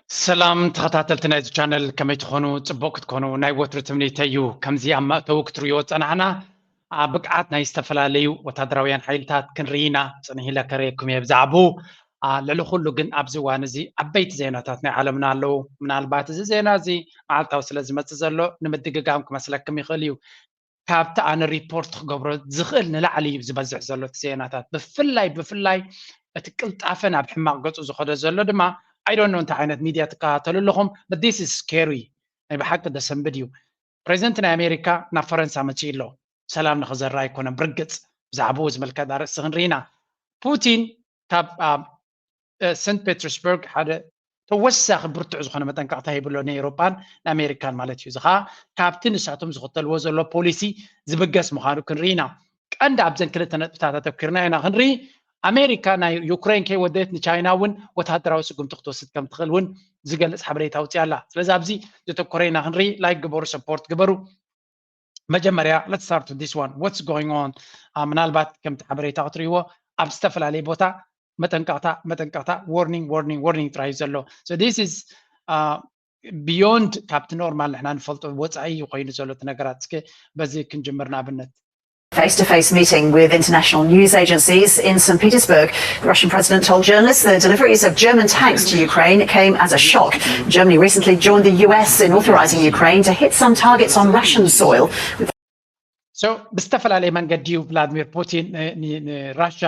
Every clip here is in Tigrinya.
ሰላም ተኸታተልቲ ናይዚ ቻነል፣ ከመይ ትኾኑ? ጽቡቕ ክትኮኑ ናይ ወትሩ ትምኒተይ እዩ። ከምዚ ኣብ መእተዊ ክትርእይዎ ዝጸናሕና፣ ኣ፣ ብቕዓት ናይ ዝተፈላለዩ ወታደራውያን ሓይልታት ክንርኢ ኢና። ጽንሕ ኢለ ከርእየኩም እየ ብዛዕባኡ። ኣ፣ ልዕሊ ኩሉ ግን ኣብዚ እዋን እዚ ዓበይቲ ዜናታት ናይ ዓለምና ኣለዉ። ምናልባት እዚ ዜና እዚ መዓልታዊ ስለ ዝመጽእ ዘሎ ንምድግጋም ክመስለኩም ይኽእል እዩ። ካብቲ ኣነ ሪፖርት ክገብሮ ዝኽእል ንላዕሊ እዩ ዝበዝሕ ዘሎ እቲ ዜናታት። ብፍላይ፣ ብፍላይ እቲ ቅልጣፈ ናብ ሕማቕ ገጹ ዝኸደ ዘሎ ድማ፣ I don't know እንታይ ዓይነት ሚድያ ትከታተሉ ኣለኹም፣ but this is scary። ናይ ብሓቂ ደሰንብድ እዩ። ፕሬዚደንት ናይ ኣሜሪካ ናብ ፈረንሳ መጺኡ ኣሎ። ሰላም ንኽዘራ ኣይኮነን። ብርግጽ ብዛዕባኡ ዝምልከት ኣርእስቲ ክንርኢ ኢና። ፑቲን ካብ፣ ኣብ፣ እ፣ ሰንት ፔተርስበርግ ሓደ ተወሳኺ ብርቱዕ ዝኾነ መጠንቀቕታ ሂቡ ኣሎ ንኤውሮጳን ንኣሜሪካን ማለት እዩ። እዚ ኸኣ ካብቲ ንሳቶም ዝኽተልዎ ዘሎ ፖሊሲ ዝብገስ ምዃኑ ክንርኢ ኢና። ቀንዲ ኣብዘን ክልተ ነጥብታት ኣተኲርና ኢና ክንርኢ። ኣሜሪካ ናይ ዩክሬን ከይወደየት ንቻይና እውን ወተሃደራዊ ስጉምቲ ክትወስድ ከም ትኽእል እውን ዝገልጽ ሓበሬታ ኣውፅያ ኣላ። ስለዚ ኣብዚ ዘተኮረ ኢና ክንርኢ። ላይክ ግበሩ፣ ሰፖርት ግበሩ። መጀመርያ let's start with this one, what's going on? ኣ፣ ምናልባት ከምቲ ሓበሬታ ክትርእይዎ ኣብ ዝተፈላለየ ቦታ መጠንቀቕታ፣ መጠንቀቕታ፣ ዋርኒንግ፣ ዋርኒንግ፣ ዋርኒንግ ጥራይ እዩ ዘሎ። So this is, ኣ፣ beyond ካብቲ ኖርማል ንሕና ንፈልጦ ወፃኢ እዩ ኮይኑ ዘሎ እቲ ነገራት። እስኪ በዚ ክንጅምር ንኣብነት። Face-to-face meeting with international news agencies in Saint Petersburg. The Russian president told journalists the deliveries of German tanks to Ukraine came as a shock. Germany recently joined the U S in authorizing Ukraine to hit some targets on Russian soil. So ብዝተፈላለየ መንገዲ እዩ ቭላድሚር ፑቲን ን- ን- ንራሻ፣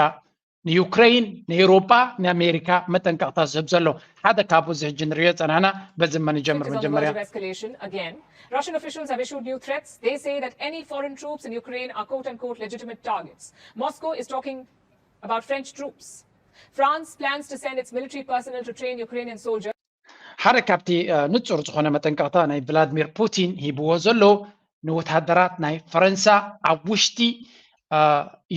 ንዩክሬን፣ ንኤውሮጳ፣ ንኣሜሪካ መጠንቀቕታ ዝህብ ዘሎ። ሓደ ካብኡ እዚ ሕጂ ንሪኦ ጸናና በዚ መን ይጀምር Is on the መጀመርያ verge of escalation again. Russian officials have issued new threats. They say that any foreign troops in Ukraine are quote unquote legitimate targets. Moscow is talking about French troops. France plans to send its military personnel to train Ukrainian soldiers. ሓደ ካብቲ እ፣ ንጹር ዝኾነ መጠንቀቕታ ናይ ቭላድሚር ፑቲን ሂብዎ ዘሎ ንወታደራት ናይ ፈረንሳ ኣብ ውሽጢ እ፣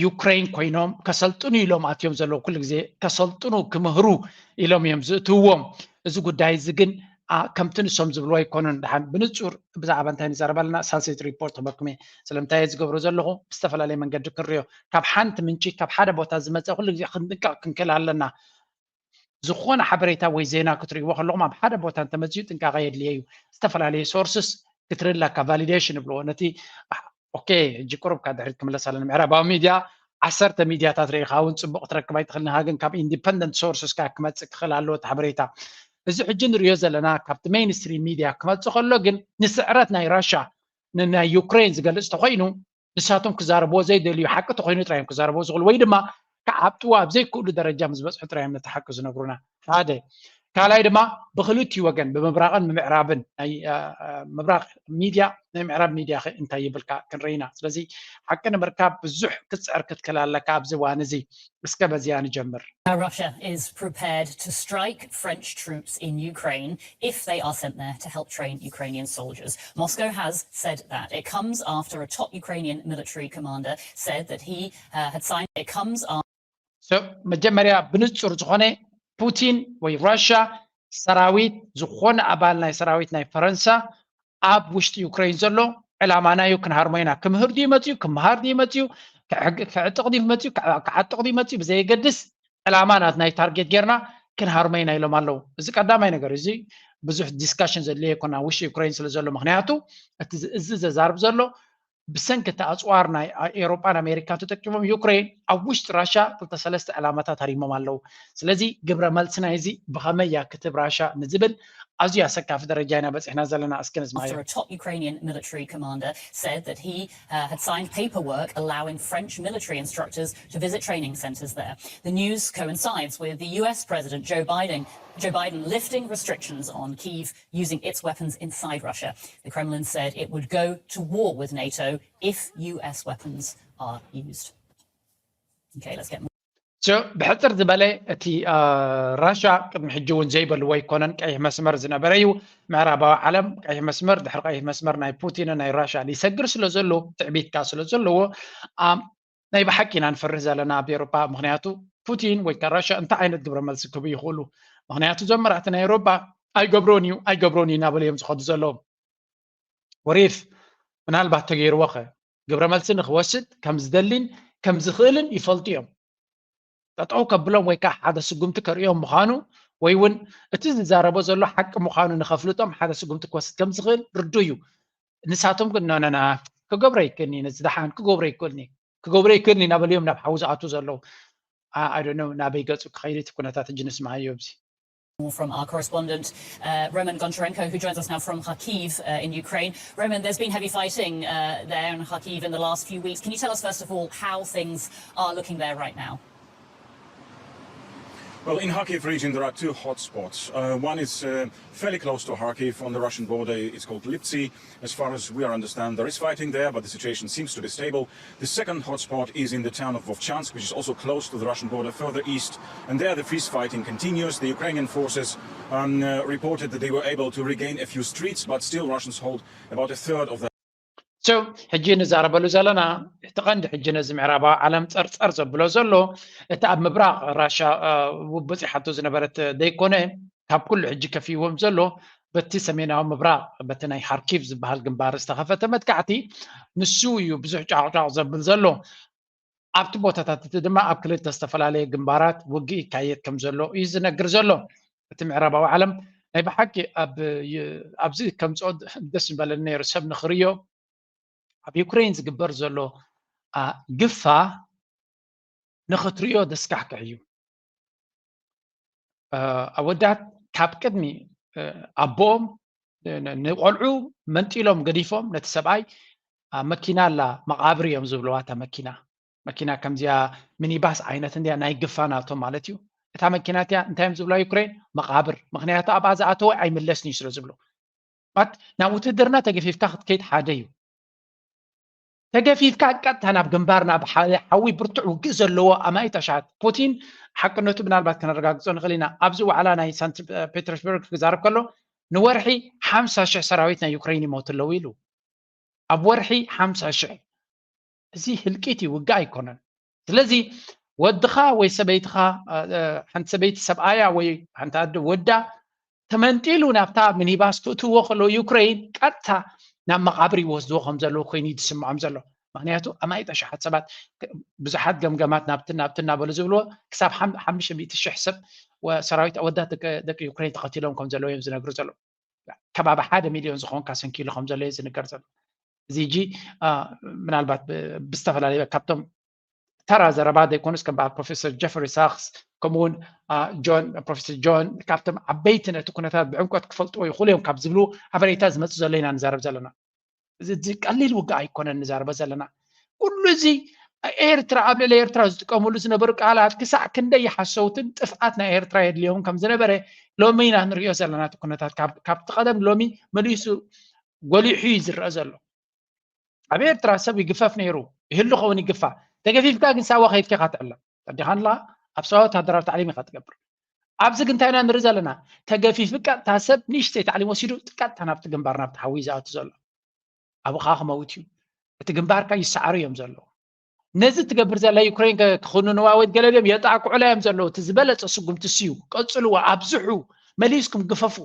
ዩክሬን ኮይኖም ከሰልጥኑ ኢሎም ኣትዮም ዘለዉ። ኩሉ ግዜ ከሰልጥኑ ክምህሩ ኢሎም እዮም ዝእትውዎም። እዚ ጉዳይ እዚ ግን ኣ፣ ከምቲ ንሶም ዝብልዎ ኣይኮኑን። ደሓን ብንጹር ብዛዕባ እንታይ ንዛረብ ኣለና? ሳንሴት ሪፖርት ክበኩም እየ። ስለምንታይ እየ ዝገብሮ ዘለኹ? ብዝተፈላለየ መንገዲ ክንሪኦ። ካብ ሓንቲ ምንጪ፣ ካብ ሓደ ቦታ ዝመጸ ኩሉ ግዜ ክንጥንቀቕ ክንክእል ኣለና። ዝኾነ ሓበሬታ ወይ ዜና ክትርእይዎ ከለኹም ኣብ ሓደ ቦታ እንተመፅኡ ጥንቃቐ የድልየ እዩ። ዝተፈላለዩ ሶርስስ ክትርኢ ኣለካ፣ ቫሊዴሽን ይብልዎ ነቲ። ኦኬ፣ ሕጂ ቁሩብ ካብ ድሕሪት ክምለስ ኣለና። ምዕራባዊ ሚድያ ዓሰርተ ሚድያታት ርኢኻ እውን ፅቡቕ ክትረክብ ኣይትኽእል ኢኻ፣ ግን ካብ ኢንዲፐንደንት ሶርስስ ከዓ ክመፅእ ክኽእል ኣለዎ እቲ ሓበሬታ። እዚ ሕጂ ንሪኦ ዘለና ካብቲ ሜይንስትሪም ሚድያ ክመፅእ ከሎ ግን ንስዕረት ናይ ራሻ ን- ናይ ዩክሬን ዝገልፅ ተኮይኑ ንሳቶም ክዛረብዎ ዘይደልዩ ሓቂ ተኮይኑ ጥራይ እዮም ክዛረብዎ ዝኽእሉ፣ ወይ ድማ ክዓብጥዎ ኣብ ዘይክእሉ ደረጃ ምስ በፅሑ ጥራይ እዮም ነቲ ሓቂ ዝነግሩና። ሓደ ካልኣይ ድማ ብክልቲኡ ወገን ብምብራቕን ብምዕራብን ናይ አ፣ አ፣ ምብራቕ ሚድያ ናይ ምዕራብ ሚድያ ከ እንታይ ይብልካ ክንርኢ ኢና። ስለዚ ሓቂ ንምርካብ ብዙሕ ክትፅዕር ክትክእል ኣለካ ኣብዚ እዋን እዚ። እስከ በዚኣ ንጀምር። Now, Russia is prepared to strike French troops in Ukraine if they are sent there to help train Ukrainian soldiers. Moscow has said that. It comes after a top Ukrainian military commander said that he uh, had signed. It comes after. So መጀመርያ ብንጹር ዝኾነ ፑቲን ወይ ራሻ ሰራዊት ዝኾነ ኣባል ናይ ሰራዊት ናይ ፈረንሳ ኣብ ውሽጢ ዩክሬን ዘሎ ዕላማና እዩ፣ ክንሃርሞ ኢና። ክምህር ድዩ መፅዩ፣ ክምሃር ድዩ መፅዩ፣ ክዕጥቕ ድዩ መፅዩ፣ ክዓጥቕ ድዩ መፅዩ ብዘየገድስ ዕላማ ናትና እዩ ታርጌት ጌርና ክንሃርሞ ኢና ኢሎም ኣለዉ። እዚ ቀዳማይ ነገር፣ እዚ ብዙሕ ዲስካሽን ዘድልዮ ኣይኮነ ውሽጢ ዩክሬን ስለ ዘሎ። ምክንያቱ እቲ እዚ ዘዛርብ ዘሎ ብሰንኪ እቲ ኣፅዋር ናይ ኤውሮጳን ኣሜሪካን ተጠቂሞም ዩክሬን ኣብ ውሽጢ ራሻ ክልተ ሰለስተ ዕላማታት ሃሪሞም ኣለዉ። ስለዚ ግብረ መልሲ ናይ እዚ ብኸመይ እያ ክትብ ራሻ ንዝብል ኣዝዩ ኣሰካፊ ደረጃ ኢና በፂሕና ዘለና። እስኪ ንስማዮ። After a top Ukrainian military commander said that he uh, had signed paperwork allowing French military instructors to visit training centers there. The news coincides with the U S President Joe Biden, Joe Biden lifting restrictions on Kyiv using its weapons inside Russia. The Kremlin said it would go to war with NATO if U S weapons are used. Okay, let's get more. So ብሕፅር ዝበለ እቲ ራሻ ቅድሚ ሕጂ እውን ዘይበልዎ ኣይኮነን። ቀይሕ መስመር ዝነበረ እዩ። ምዕራባዊ ዓለም ቀይሕ መስመር ድሕሪ ቀይሕ መስመር ናይ ፑቲንን ናይ ራሻን ይሰግር ስለ ዘሎ፣ ትዕቢት ከዓ ስለ ዘለዎ፣ ናይ ብሓቂ ኢና ንፈርህ ዘለና ኣብ ኤውሮጳ። ምክንያቱ ፑቲን ወይ ከዓ ራሻ እንታይ ዓይነት ግብረ መልሲ ክህቡ ይኽእሉ? ምክንያቱ እዞም መራሕቲ ናይ ኤውሮጳ ኣይገብሮን እዩ ኣይገብሮን እዩ እናበሉ እዮም ዝኸዱ ዘለዉ። ወሪፍ ምናልባት ተገይርዎ ኸ ግብረ መልሲ ንክወስድ ከም ዝደሊን ከም ዝኽእልን ይፈልጡ እዮም። ጠጠው ከብሎም ወይ ከዓ ሓደ ስጉምቲ ከርእዮም ምዃኑ ወይ እውን እቲ ዝዛረቦ ዘሎ ሓቂ ምዃኑ ንኸፍልጦም ሓደ ስጉምቲ ክወስድ ከም ዝኽእል ርዱ እዩ። ንሳቶም ግን ኖነና ክገብሮ ይክእልኒ፣ ነዚ ደሓን ክገብሮ ይክእልኒ፣ ክገብሮ ይክእልኒ እናበሉ እዮም ናብ ሓዊ ዝኣትዉ ዘለዉ። ኣይ ዶንት ኖ ናበይ ገጹ ክኸይድ እቲ ኩነታት ሕጂ ንስምዓዮ ኣብዚ። From our correspondent, uh, Roman Goncharenko, who joins us now from Kharkiv uh, in Ukraine. Roman, there's been heavy fighting uh, there in Kharkiv in the last few weeks. Can you tell us, first of all, how things are looking there right now? Well, in Kharkiv region, there are two hotspots. Uh, one is uh, fairly close to Kharkiv on the Russian border. It's called Liptsi. As far as we are understand, there is fighting there, but the situation seems to be stable. The second hotspot is in the town of Vovchansk, which is also close to the Russian border, further east. And there the fist fighting continues. The Ukrainian forces um, uh, reported that they were able to regain a few streets, but still Russians hold about a third of the So ሕጂ ንዛረበሉ ዘለና እቲ ቀንዲ ሕጂ ነዚ ምዕራባዊ ዓለም ጸርጸር ዘብሎ ዘሎ እቲ ኣብ ምብራቕ ራሻ ውብፅ ይሓቶ ዝነበረት ዘይኮነ ካብ ኩሉ ሕጂ ከፊዎም ዘሎ በቲ ሰሜናዊ ምብራቕ በቲ ናይ ሃርኪቭ ዝበሃል ግንባር ዝተኸፈተ መጥቃዕቲ ንሱ እዩ ብዙሕ ጫቕጫቕ ዘብል ዘሎ። ኣብቲ ቦታታት እቲ ድማ ኣብ ክልተ ዝተፈላለየ ግንባራት ውግእ ይካየድ ከም ዘሎ እዩ ዝነግር ዘሎ። እቲ ምዕራባዊ ዓለም ናይ ብሓቂ ኣብዚ ከምፅኦ ደስ ምበለኒ ነይሩ ሰብ ንኽርዮ ኣብ ዩክሬን ዝግበር ዘሎ ግፋ ንኽትርእዮ ዘስካሕክሕ እዩ። ኣወዳት ካብ ቅድሚ ኣቦኦም ንቆልዑ መንጢሎም ገዲፎም ነቲ ሰብኣይ መኪና ኣላ መቓብር እዮም ዝብልዋ እታ መኪና መኪና ከምዚኣ ሚኒባስ ዓይነት እንዲያ ናይ ግፋ ናቶም ማለት እዩ። እታ መኪና እቲያ እንታይ እዮም ዝብላ ዩክሬን መቓብር ምክንያቱ ኣብኣ ዝኣተወ ኣይምለስን እዩ ስለ ዝብሉ ማለት ናብ ውትድርና ተገፊፍካ ክትከይድ ሓደ እዩ። ተገፊፍካ ቀጥታ ናብ ግንባር ናብ ሓዊ ብርቱዕ ውግእ ዘለዎ ኣማኢት ኣሽሓት ፑቲን ሓቅነቱ ምናልባት ከነረጋግጾ ንኽእል ኢና። ኣብዚ ዋዕላ ናይ ሳንት ፔተርስበርግ ክዛረብ ከሎ ንወርሒ ሓምሳ ሽሕ ሰራዊት ናይ ዩክሬን ይሞቱ ኣለዉ ኢሉ። ኣብ ወርሒ ሓምሳ ሽሕ እዚ ህልቂት እዩ፣ ውግእ ኣይኮነን። ስለዚ ወድኻ ወይ ሰበይትኻ ሓንቲ ሰበይቲ ሰብኣያ ወይ ሓንቲ ኣደ ወዳ ተመንጢሉ ናብታ ሚኒባስ ክእትዎ ከሎ ዩክሬን ቀጥታ ናብ መቃብር ይወስድዎ ከም ዘለዉ ኮይኑ እዩ ዝስምዖም ዘሎ። ምክንያቱ ኣማኢት ኣሽሓት ሰባት ብዙሓት ገምገማት ናብቲ ናብቲ እናበሉ ዝብልዎ ክሳብ ሓምሽተ ሚእቲ ሽሕ ሰብ ሰራዊት ኣወዳት ደቂ ዩክሬን ተኸቲሎም ከም ዘለዉ እዮም ዝነግሩ ዘለዉ። ከባቢ ሓደ ሚልዮን ዝኾንካ ሰንኪሉ ከም ዘሎ እዩ ዝንገር ዘሎ። እዚ ሕጂ ምናልባት ብዝተፈላለዩ ካብቶም ተራ ዘረባ ዘይኮኑስ ከም በዓል ፕሮፌሰር ጀፈሪ ሳክስ ከምኡውን ጆን ፕሮፌሰር ጆን ካብቶም ዓበይቲ ነቲ ኩነታት ብዕምቆት ክፈልጥዎ ይኽእሉ እዮም ካብ ዝብሉ ሓበሬታ ዝመፁ ዘሎ ኢና ንዛረብ ዘለና። እዚ ቀሊል ውግእ ኣይኮነን ንዛረበ ዘለና። ኩሉ እዚ ኤርትራ ኣብ ልዕሊ ኤርትራ ዝጥቀምሉ ዝነበሩ ቃላት ክሳዕ ክንደይ ሓሰውትን ጥፍኣት ናይ ኤርትራ የድልዮም ከም ዝነበረ ሎሚ ኢና ንሪኦ ዘለና። እቲ ኩነታት ካብቲ ቀደም ሎሚ መሊሱ ጎሊሑ እዩ ዝረአ ዘሎ። ኣብ ኤርትራ ሰብ ይግፈፍ ነይሩ ይህሉ ኸውን ይግፋ ተገፊፍካ ግን ሳዋ ከይድካ ኢኻ ትዕለም ተዲኻ ንላ ኣብ ሳዋ ወታደራዊ ታዕሊም ኢኻ ትገብር። ኣብዚ ግን እንታይ ኢና ንርኢ ዘለና? ተገፊፉ ቀጥታ ሰብ ንእሽተይ ታዕሊም ወሲዱ ቀጥታ ናብቲ ግንባር ናብቲ ሓዊ ዝኣቱ ዘሎ ኣብኡ ከዓ ክመውት እዩ። እቲ ግንባርካ ይሰዓሩ እዮም ዘለዉ። ነዚ ትገብር ዘላ ዩክሬን ክኽንንዋ ወይ ገለልዮም የጣቅዑላ እዮም ዘለዉ። እቲ ዝበለፀ ስጉምቲ ስዩ ቀፅልዎ፣ ኣብዝሑ፣ መሊስኩም ግፈፉ።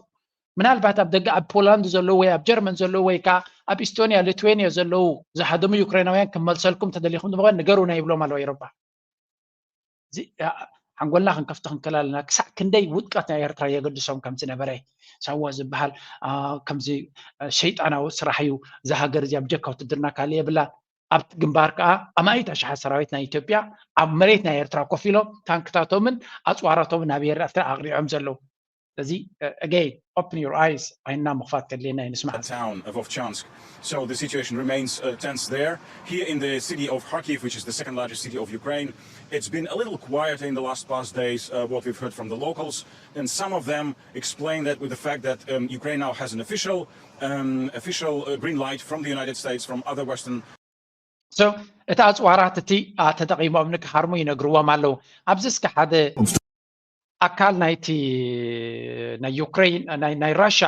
ምናልባት ኣብ ደገ ኣብ ፖላንድ ዘለዉ ወይ ኣብ ጀርመን ዘለዉ ወይ ከዓ ኣብ ኢስቶኒያ ሊትዌኒያ ዘለዉ ዝሃደሙ ዩክሬናውያን ክመልሰልኩም ተደሊኹም ዝመቐን ንገሩና ይብሎም ኣለዉ ኤሮፓ። ሓንጎልና ክንከፍቶ ክንክእል ኣለና ክሳዕ ክንደይ ውድቀት ናይ ኤርትራ የገድሶም ከም ዝነበረ። ሳዋ ዝበሃል ከምዚ ሸይጣናዊ ስራሕ እዩ። እዛ ሃገር እዚኣ ብጀካ ውትድርና ካልእ የብላ። ኣብቲ ግንባር ከዓ ኣማኢት ኣሽሓት ሰራዊት ናይ ኢትዮጵያ ኣብ መሬት ናይ ኤርትራ ኮፍ ኢሎም ታንክታቶምን ኣፅዋራቶምን ናብ ኤርትራ ኣቕኒዖም ዘለዉ። ስለዚ again open your eyes፣ ዓይንና ምኽፋት ከድልየና እዩ። ንስማዕ። Town of Ovchansk. So the situation remains uh, tense there. Here in the city of Kharkiv, which is the second largest city of Ukraine, it's been a little quieter in the last past days, uh, what we've heard from the locals. And some of them explain that with the fact that um, Ukraine now has an official, um, official uh, green light from the United States, from other Western እቲ ኣፅዋራት እቲ ተጠቒሞም ንክሃርሙ ይነግርዎም ኣለዉ። ኣብዚ እስከ ሓደ ኣካል ናይቲ ናይ ዩክሬን ናይ ራሻ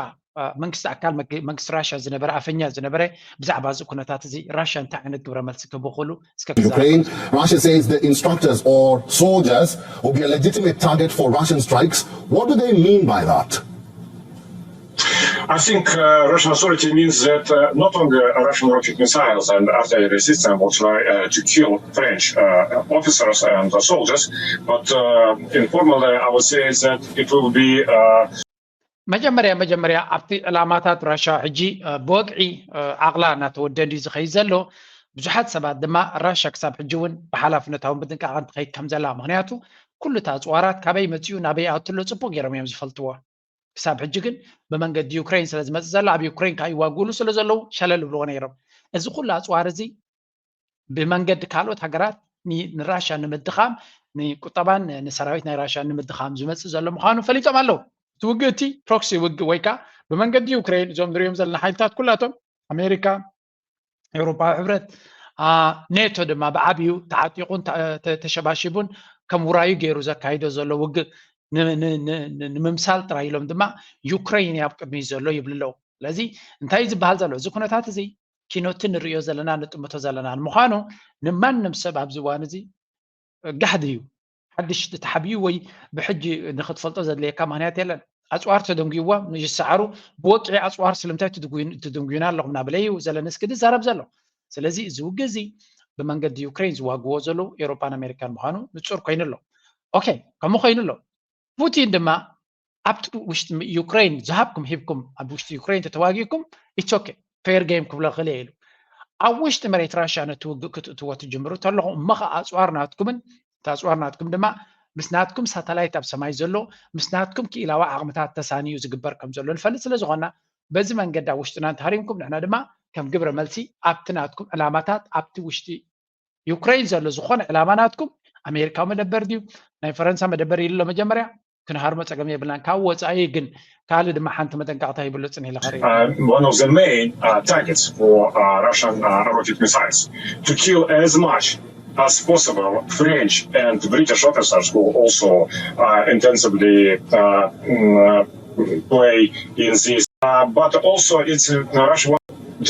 መንግስቲ ኣካል መንግስቲ ራሻ ዝነበረ ኣፈኛ ዝነበረ ብዛዕባ እዚ ኩነታት እዚ ራሻ እንታይ ዓይነት ግብረ መልሲ ክህቡ ክእሉ እስከ ክዛረብ። Ukraine, Russia says the instructors or soldiers will be a legitimate target for Russian strikes. What do they mean by that? I think uh, Russian authority means that uh, not only Russian rocket missiles and artillery system will try uh, to kill French uh, officers and soldiers, but uh, informally I would say that it will be uh, መጀመርያ መጀመርያ ኣብቲ ዕላማታት ራሻ ሕጂ ብወግዒ ዓቕላ እናተወደን እዩ ዝኸይድ ዘሎ። ብዙሓት ሰባት ድማ ራሻ ክሳብ ሕጂ እውን ብሓላፍነታውን ብጥንቃቐን ትኸይድ ከም ዘላ፣ ምክንያቱ ኩሉ እቲ ኣፅዋራት ካበይ መፅኡ ናበይ ኣትሎ ፅቡቅ ገይሮም እዮም ዝፈልጥዎ። ክሳብ ሕጂ ግን ብመንገዲ ዩክሬን ስለ ዝመፅእ ዘሎ ኣብ ዩክሬን ከዓ ይዋግእሉ ስለ ዘለዉ ሸለል ይብልዎ ነይሮም። እዚ ኩሉ ኣፅዋር እዚ ብመንገዲ ካልኦት ሃገራት ንራሻ ንምድኻም ንቁጠባን ንሰራዊት ናይ ራሻ ንምድኻም ዝመፅእ ዘሎ ምዃኑ ፈሊጦም ኣለዉ። እቲ ውግእ እቲ ፕሮክሲ ውግእ ወይ ከዓ ብመንገዲ ዩክሬን እዞም ንሪኦም ዘለና ሓይልታት ኩላቶም ኣሜሪካ፣ ኤውሮፓዊ ሕብረት፣ ኔቶ ድማ ብዓብዩ ተዓጢቑን ተሸባሺቡን ከም ውራዩ ገይሩ ዘካይዶ ዘሎ ውግእ ንምምሳል ጥራይ ኢሎም ድማ ዩክሬን ኣብ ቅድሚት ዘሎ ይብሉ ኣለዉ። ስለዚ እንታይ ዝበሃል ዘሎ እዚ ኩነታት እዚ ኪኖቲ ንርእዮ ዘለና ንጥምቶ ዘለና ንምዃኑ ንማንም ሰብ ኣብዚ እዋን እዚ ጋህዲ እዩ። ሓድሽ ተሓብዩ ወይ ብሕጂ ንክትፈልጦ ዘድልየካ ምክንያት የለን። ኣፅዋር ተደንጉይዎም ይሰዓሩ። ብወቅዒ ኣፅዋር ስለምንታይ ትድንጉዩና ኣለኹም ናበለ እዩ ዘለንስኪ ዝዛረብ ዘሎ። ስለዚ እዚ ውግእ እዚ ብመንገዲ ዩክሬን ዝዋግዎ ዘለዉ ኤውሮፓን ኣሜሪካን ምዃኑ ንፁር ኮይኑ ኣሎ። ኦኬ፣ ከምኡ ኮይኑ ኣሎ። ፑቲን ድማ ኣብቲ ውሽጢ ዩክሬን ዝሃብኩም ሂብኩም ኣብ ውሽጢ ዩክሬን ተተዋጊእኩም it's okay fair game ክብሎ ክእል ኢሉ ኣብ ውሽጢ መሬት ራሽያ ነቲ ውግእ ክትእትዎ ትጅምሩ ተለኹ እሞ ከዓ ኣፅዋር ናትኩምን እቲ ኣፅዋር ናትኩም ድማ ምስ ናትኩም ሳተላይት ኣብ ሰማይ ዘሎ ምስ ናትኩም ክኢላዊ ዓቕምታት ተሳንዩ ዝግበር ከም ዘሎ ንፈልጥ ስለ ዝኾና በዚ መንገዲ ኣብ ውሽጥና እንተሃሪምኩም ንሕና ድማ ከም ግብረ መልሲ ኣብቲ ናትኩም ዕላማታት ኣብቲ ውሽጢ ዩክሬን ዘሎ ዝኾነ ዕላማ ናትኩም ኣሜሪካዊ መደበር ድዩ ናይ ፈረንሳ መደበር ኢሉ ኣሎ መጀመርያ ክንሃርሞ ፀገም የብልናን ካብ ወፃኢ ግን ካልእ ድማ ሓንቲ መጠንቀቕታ ይብሉ ፅን ኢለ ከርኢ Uh, one of the main uh, targets for uh, Russian uh, rocket missiles to kill as much as possible French and British officers who also uh, intensively uh, mm, uh, play in this. Uh, but also, it's uh, Russia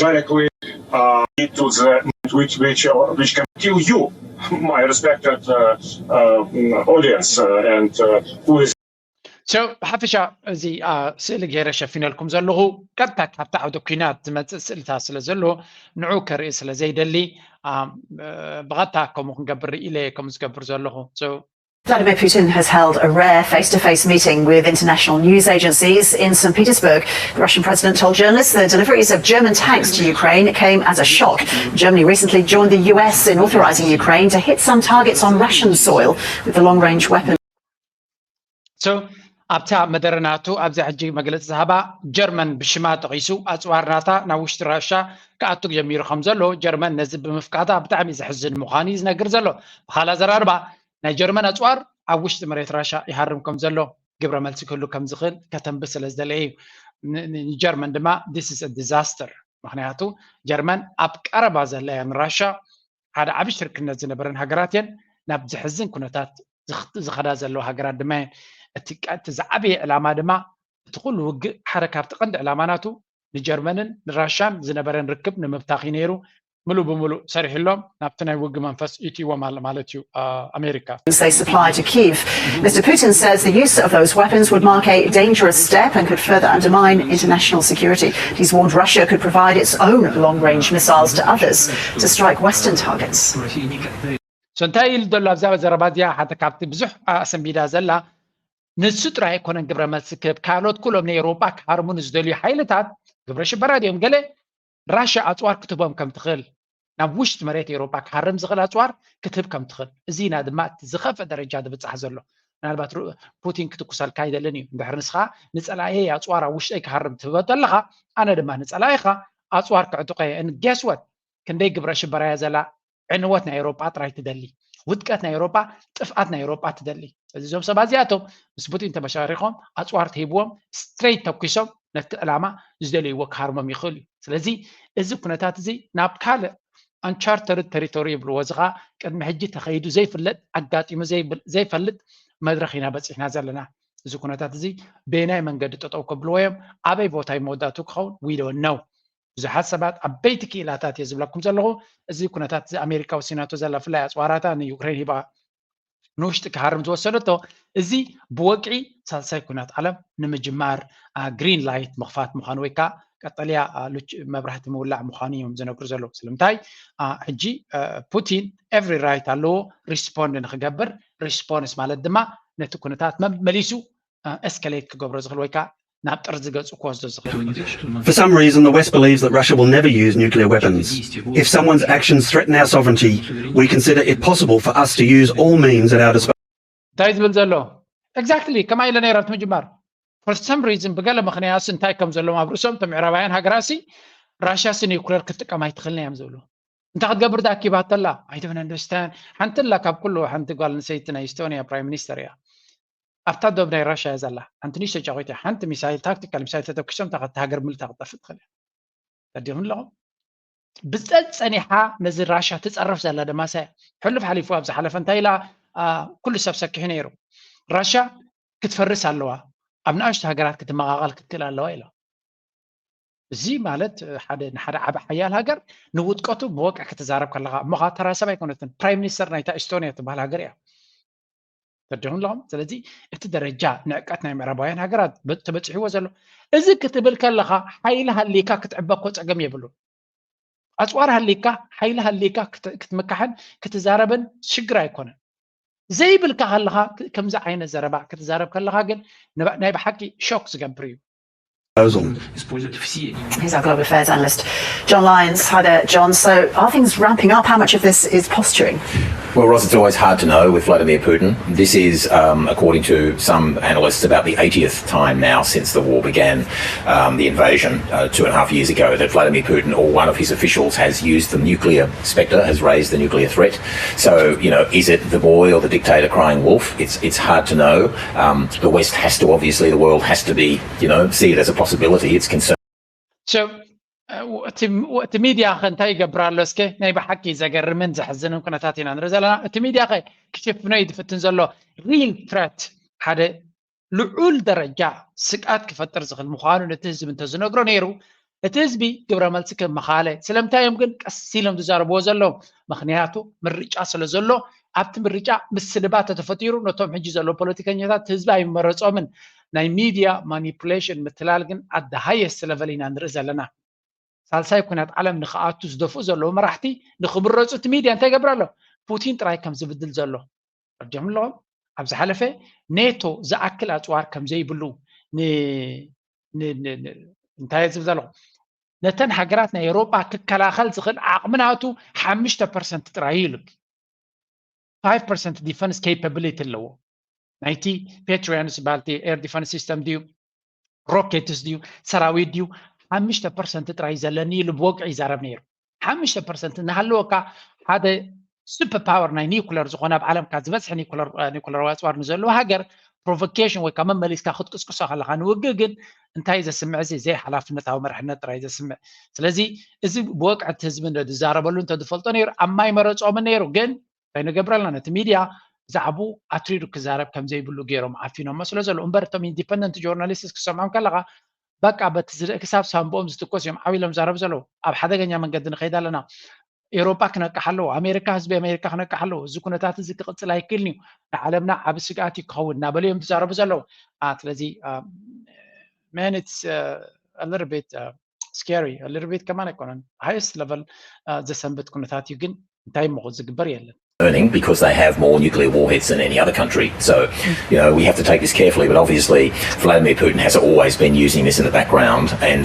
directly uh, to the which which uh, which can kill you, my respected uh, uh, audience, uh, and uh, who is So ብሓፈሻ እዚ ስእሊ ገይረ ሸፊነልኩም ዘለኹ ቀጥታ ካብቲ ዓውደ ኩናት ዝመፅእ ስእልታት ስለ ዘሎ ንዑ ከርኢ ስለ ዘይደሊ ብቐጥታ ከምኡ ክንገብር ኢለ ከም ዝገብር ዘለኹ። Vladimir Putin has held a rare face to face meeting with international news agencies in St. Petersburg. The Russian president told journalists the deliveries of German tanks to Ukraine came as a shock. Germany recently joined the U S in authorizing Ukraine to hit some targets on Russian soil with the long range weapon. So ኣብታ መደረ ናቱ ኣብዛ ሕጂ መግለፂ ዝሃባ ጀርመን ብሽማ ጠቒሱ ኣፅዋር ናታ ናብ ውሽጢ ራሻ ክኣቱ ጀሚሩ ከም ዘሎ ጀርመን ነዚ ብምፍቃዳ ብጣዕሚ ዘሕዝን ምዃኑ እዩ ዝነግር ዘሎ። ብኻላ ዘራርባ ናይ ጀርመን ኣፅዋር ኣብ ውሽጢ መሬት ራሻ ይሃርም ከም ዘሎ ግብረ መልሲ ክህሉ ከም ዝኽእል ከተንብ ስለ ዝደለየ እዩ። ንጀርመን ድማ this is disaster ምክንያቱ ጀርመን ኣብ ቀረባ ዘለያ ንራሻ ሓደ ዓብዪ ሽርክነት ዝነበረን ሃገራት እየን ናብ ዘሕዝን ኩነታት ዝኸዳ ዘለዋ ሃገራት ድማ እየን። እቲ ዝዓበየ ዕላማ ድማ እቲ ኩሉ ውግእ ሓደ ካብቲ ቀንዲ ዕላማ ናቱ ንጀርመንን ንራሻን ዝነበረን ርክብ ንምብታኽ እዩ ነይሩ። ምሉእ ብምሉእ ሰሪሕሎም ናብቲ ናይ ውግ መንፈስ ይእትይዎም ኣሎ ማለት እዩ ኣሜሪካ። They supply to Kyiv. Mister Putin says the use of those weapons would mark a dangerous step and could further undermine international security. He's warned Russia could provide its own long-range missiles to others to strike Western targets. So እንታይ ኢሉ ዘሎ ኣብዛ ዘረባ እዚኣ ሓደ ካብቲ ብዙሕ ኣሰንቢዳ ዘላ ንሱ ጥራይ ኣይኮነን ግብረ መልሲ ክህብ ካልኦት ኩሎም ናይ ኤውሮጳ ክሃርሙ ንዝደልዩ ሓይልታት ግብረ ሽበራ ድዮም ገለ ራሽያ ኣፅዋር ክትህቦም ከም ትኽእል ናብ ውሽጢ መሬት ኤውሮጳ ክሃርም ዝኽእል ኣፅዋር ክትህብ ከም ትኽእል እዚና ድማ እቲ ዝኸፍአ ደረጃ ዝብፃሕ ዘሎ ምናልባት ፑቲን ክትኩሰልካ ኣይደልን እዩ እንድሕር ንስኻ ንፀላእየ ኣፅዋር ኣብ ውሽጠይ ክሃርም ትህበ ኣለኻ ኣነ ድማ ንፀላኢኻ ኣፅዋር ክዕጥቆ እየ and guess what ክንደይ ግብረ ሽበራ እያ ዘላ ዕንወት ናይ ኤውሮጳ ጥራይ ትደሊ ውድቀት ናይ ኤውሮጳ ጥፍኣት ናይ ኤውሮጳ ትደሊ እዚ እዞም ሰባት እዚኣቶም ምስ ፑቲን ተመሻሪኾም ኣፅዋር ትሂብዎም ስትሬት ተኩሶም ነቲ ዕላማ ዝደልይዎ ክሃርሞም ይኽእሉ እዩ ስለዚ እዚ ኩነታት እዚ ናብ ካልእ uncharted territory ይብልዎ እዚ ከዓ ቅድሚ ሕጂ ተኸይዱ ዘይፍለጥ ኣጋጢሙ ዘይፈልጥ መድረኽ ኢና በፂሕና ዘለና እዚ ኩነታት እዚ በየናይ መንገዲ ጠጠው ከብልዎ እዮም ኣበይ ቦታ እዩ መወዳእቱ ክኸውን we don't know ብዙሓት ሰባት ዓበይቲ ክኢላታት እየ ዝብለኩም ዘለኹ እዚ ኩነታት እዚ ኣሜሪካ ወሲናቶ ዘላ ፍላይ ኣፅዋራታ ንዩክሬን ሂባ ንውሽጢ ክሃርም ዝወሰደቶ፣ እዚ ብወግዒ ሳልሳይ ኩናት ዓለም ንምጅማር ግሪን ላይት ምኽፋት ምዃኑ ወይ ከዓ ቀጠልያ መብራህቲ ምውላዕ ምዃኑ እዮም ዝነግሩ ዘለዉ። ስለምንታይ ሕጂ ፑቲን ኤቭሪ ራይት ኣለዎ ሪስፖንድ ንክገብር። ሪስፖንስ ማለት ድማ ነቲ ኩነታት መመሊሱ ኤስካሌት ክገብሮ ዝኽእል ወይ ከዓ ናብ ጥርዚ ገጹ ክወስዶ ዝኽእል። For some reason, the West believes that Russia will never use nuclear weapons. If someone's actions threaten our sovereignty, we consider it possible for us to use all means at our disposal. እንታይ ዝብል ዘሎ? ኤግዛክትሊ ከማይ ኢለ ነይረ ኣብቲ ምጅማር። For some reason ብገለ ምኽንያት እንታይ ከም ዘለዎም ኣብ ርእሶም እቶም ምዕራባውያን ሃገራት ሲ ራሽያ ሲ ኒውክሌር ክትጥቀም ኣይትኽእልን እዮም ዝብሉ። እንታይ ክትገብር ዳኪባተላ? I don't understand። ሓንቲ ላ ካብ ኩሉ ሓንቲ ጓል ኣንስተይቲ ናይ ኢስቶኒያ ፕራይም ሚኒስተር እያ። ኣብታ ዶብ ናይ ራሽያ እያ ዘላ። ሓንቲ ንእሽቶ ጫቑት እያ። ሓንቲ ሚሳይል ታክቲካል ሚሳይል ተተኩሶም እታ ሃገር ምልታ ክትጠፍእ ትኽእል እያ። ተዲኹም ኣለኹም? ብፀ- ጸኒሓ ነዚ ራሽያ ትፀርፍ ዘላ ደማሳ እያ። ሕሉፍ ሓሊፉ ኣብ ዝሓለፈ እንታይ ኢላ ኩሉ ሰብ ሰኪሑ ነይሩ። ራሽያ ክትፈርስ ኣለዋ፣ ኣብ ንኣሽቱ ሃገራት ክትመቓቐል ክትክእል ኣለዋ ኢላ። እዚ ማለት ሓደ ንሓደ ዓቢ ሓያል ሃገር ንውጥቀቱ ብወግዒ ክትዛረብ ከለኻ እሞ ኸዓ ተራ ሰብ ኣይኮነትን። ፕራይም ሚኒስተር ናይታ ኢስቶንያ ትበሃል ሃገር እያ። ተደኹም ኣለኹም። ስለዚ እቲ ደረጃ ንዕቀት ናይ ምዕራባውያን ሃገራት ተበፂሕዎ ዘሎ። እዚ ክትብል ከለኻ ሓይሊ ሃሊካ ክትዕበ እኮ ፀገም የብሉን። ኣፅዋር ሃሊካ ሓይሊ ሃሊካ ክትምካሕን ክትዛረብን ሽግር ኣይኮነን። ዘይብልካ ከለኻ ከምዚ ዓይነት ዘረባ ክትዛረብ ከለኻ ግን ናይ ብሓቂ ሾክ ዝገብር እዩ። Proposal. Here's our global affairs analyst, John Lyons. Hi there, John. So, are things ramping up? How much of this is posturing? Well, Roz, it's always hard to know with Vladimir Putin. This is, um, according to some analysts, about the eightieth time now since the war began, um, the invasion uh, two and a half years ago, that Vladimir Putin or one of his officials has used the nuclear spectre, has raised the nuclear threat. So, you know, is it the boy or the dictator crying wolf? It's it's hard to know. Um, the West has to, obviously, the world has to be, you know, see it as a possibility. It's concerned. እቲ ሚድያ ከ እንታይ ይገብር ኣሎ? እስከ ናይ ብሓቂ ዘገርምን ዘሕዝንን ኩነታት ኢና ንርኢ ዘለና። እቲ ሚድያ ከ ክሽፍኖ እዩ ዝፍትን ዘሎ። ሪል ትረት፣ ሓደ ልዑል ደረጃ ስግኣት ክፈጥር ዝኽእል ምዃኑ ነቲ ህዝቢ እንተዝነግሮ ነይሩ፣ እቲ ህዝቢ ግብረ መልሲ ክመኻለ። ስለምንታይ እዮም ግን ቀስ ኢሎም ዝዛረብዎ ዘለዉ? ምኽንያቱ ምርጫ ስለ ዘሎ ኣብቲ ምርጫ ምስልባት ተተፈጢሩ ነቶም ሕጂ ዘለዉ ፖለቲከኛታት ህዝቢ ኣይመረጾምን። ናይ ሚድያ ማኒፑሌሽን ምትላል ግን ኣደ ሃየስት ለቨል ኢና ንርኢ ዘለና። ሳልሳይ ኩናት ዓለም ንክኣቱ ዝደፍኡ ዘለዉ መራሕቲ ንክምረፁ እቲ ሚድያ እንታይ ይገብር ኣሎ? ፑቲን ጥራይ ከም ዝብድል ዘሎ ፈርጆም ኣለዎም። ኣብ ዝሓለፈ ኔቶ ዝኣክል ኣፅዋር ከም ዘይብሉ እንታይ ዝብል ዘለኹ ነተን ሃገራት ናይ ኤውሮጳ ክከላኸል ዝኽእል ዓቕሚ ናቱ ሓሙሽተ ፐርሰንት ጥራይ እዩ ኢሉ። ፋይቭ ፐርሰንት ዲፈንስ ኬፓብሊቲ ኣለዎ። ናይቲ ፔትሪያንስ ዝበሃል ኤር ዲፈንስ ሲስተም ድዩ ሮኬትስ ድዩ ሰራዊት ድዩ ሓሙሽተ ፐርሰንት ጥራይ ዘለኒ ኢሉ ብወግዒ ይዛረብ ነይሩ። ሓሙሽተ ፐርሰንት እናሃለወካ ሓደ ሱፐር ፓወር ናይ ኒኩለር ዝኾነ ኣብ ዓለምካ ዝበዝሐ ኒኩለራዊ ኣፅዋር ንዘለዎ ሃገር ፕሮቮኬሽን ወይ ከዓ መመሊስካ ክትቅስቅሶ ከለካ ንውግእ ግን እንታይ ዘስምዕ እዚ ዘይሓላፍነታዊ መርሕነት ጥራይ ዘስምዕ። ስለዚ እዚ ብወግዒ እቲ ህዝቢ ዝዛረበሉ እንተዝፈልጦ ነይሩ ኣብ ማይ መረፆምን ነይሩ። ግን እንታይ ንገብረልና ነቲ ሚድያ ብዛዕቡ ኣትሪሩ ክዛረብ ከም ዘይብሉ ገይሮም ዓፊኖሞ ስለ ዘለዉ እምበር እቶም ኢንዲፐንደንት ጆርናሊስትስ ክሰምዖም ከለካ በቃ በቲ ዝርኢ ክሳብ ሳንብኦም ዝትኮስ እዮም ዓው ኢሎም ዛረቡ ዘለዉ። ኣብ ሓደገኛ መንገዲ ንኸይድ ኣለና። ኤውሮጳ ክነቅሕ ኣለዎ፣ ኣሜሪካ ህዝቢ ኣሜሪካ ክነቅሕ ኣለዎ። እዚ ኩነታት እዚ ክቕፅል ኣይክእልን እዩ፣ ንዓለምና ዓብ ስግኣት እዩ ክኸውን እናበሉ እዮም ዝዛረቡ ዘለዉ። ስለዚ man it's a little bit scary, a little bit ከማን ኣይኮነን highest level ዘሰንብት ኩነታት እዩ። ግን እንታይ እሞ ዝግበር የለን። Learning because they have more nuclear warheads than any other country. So, you know, we have to take this carefully, but obviously Vladimir Putin has always been using this in the background. And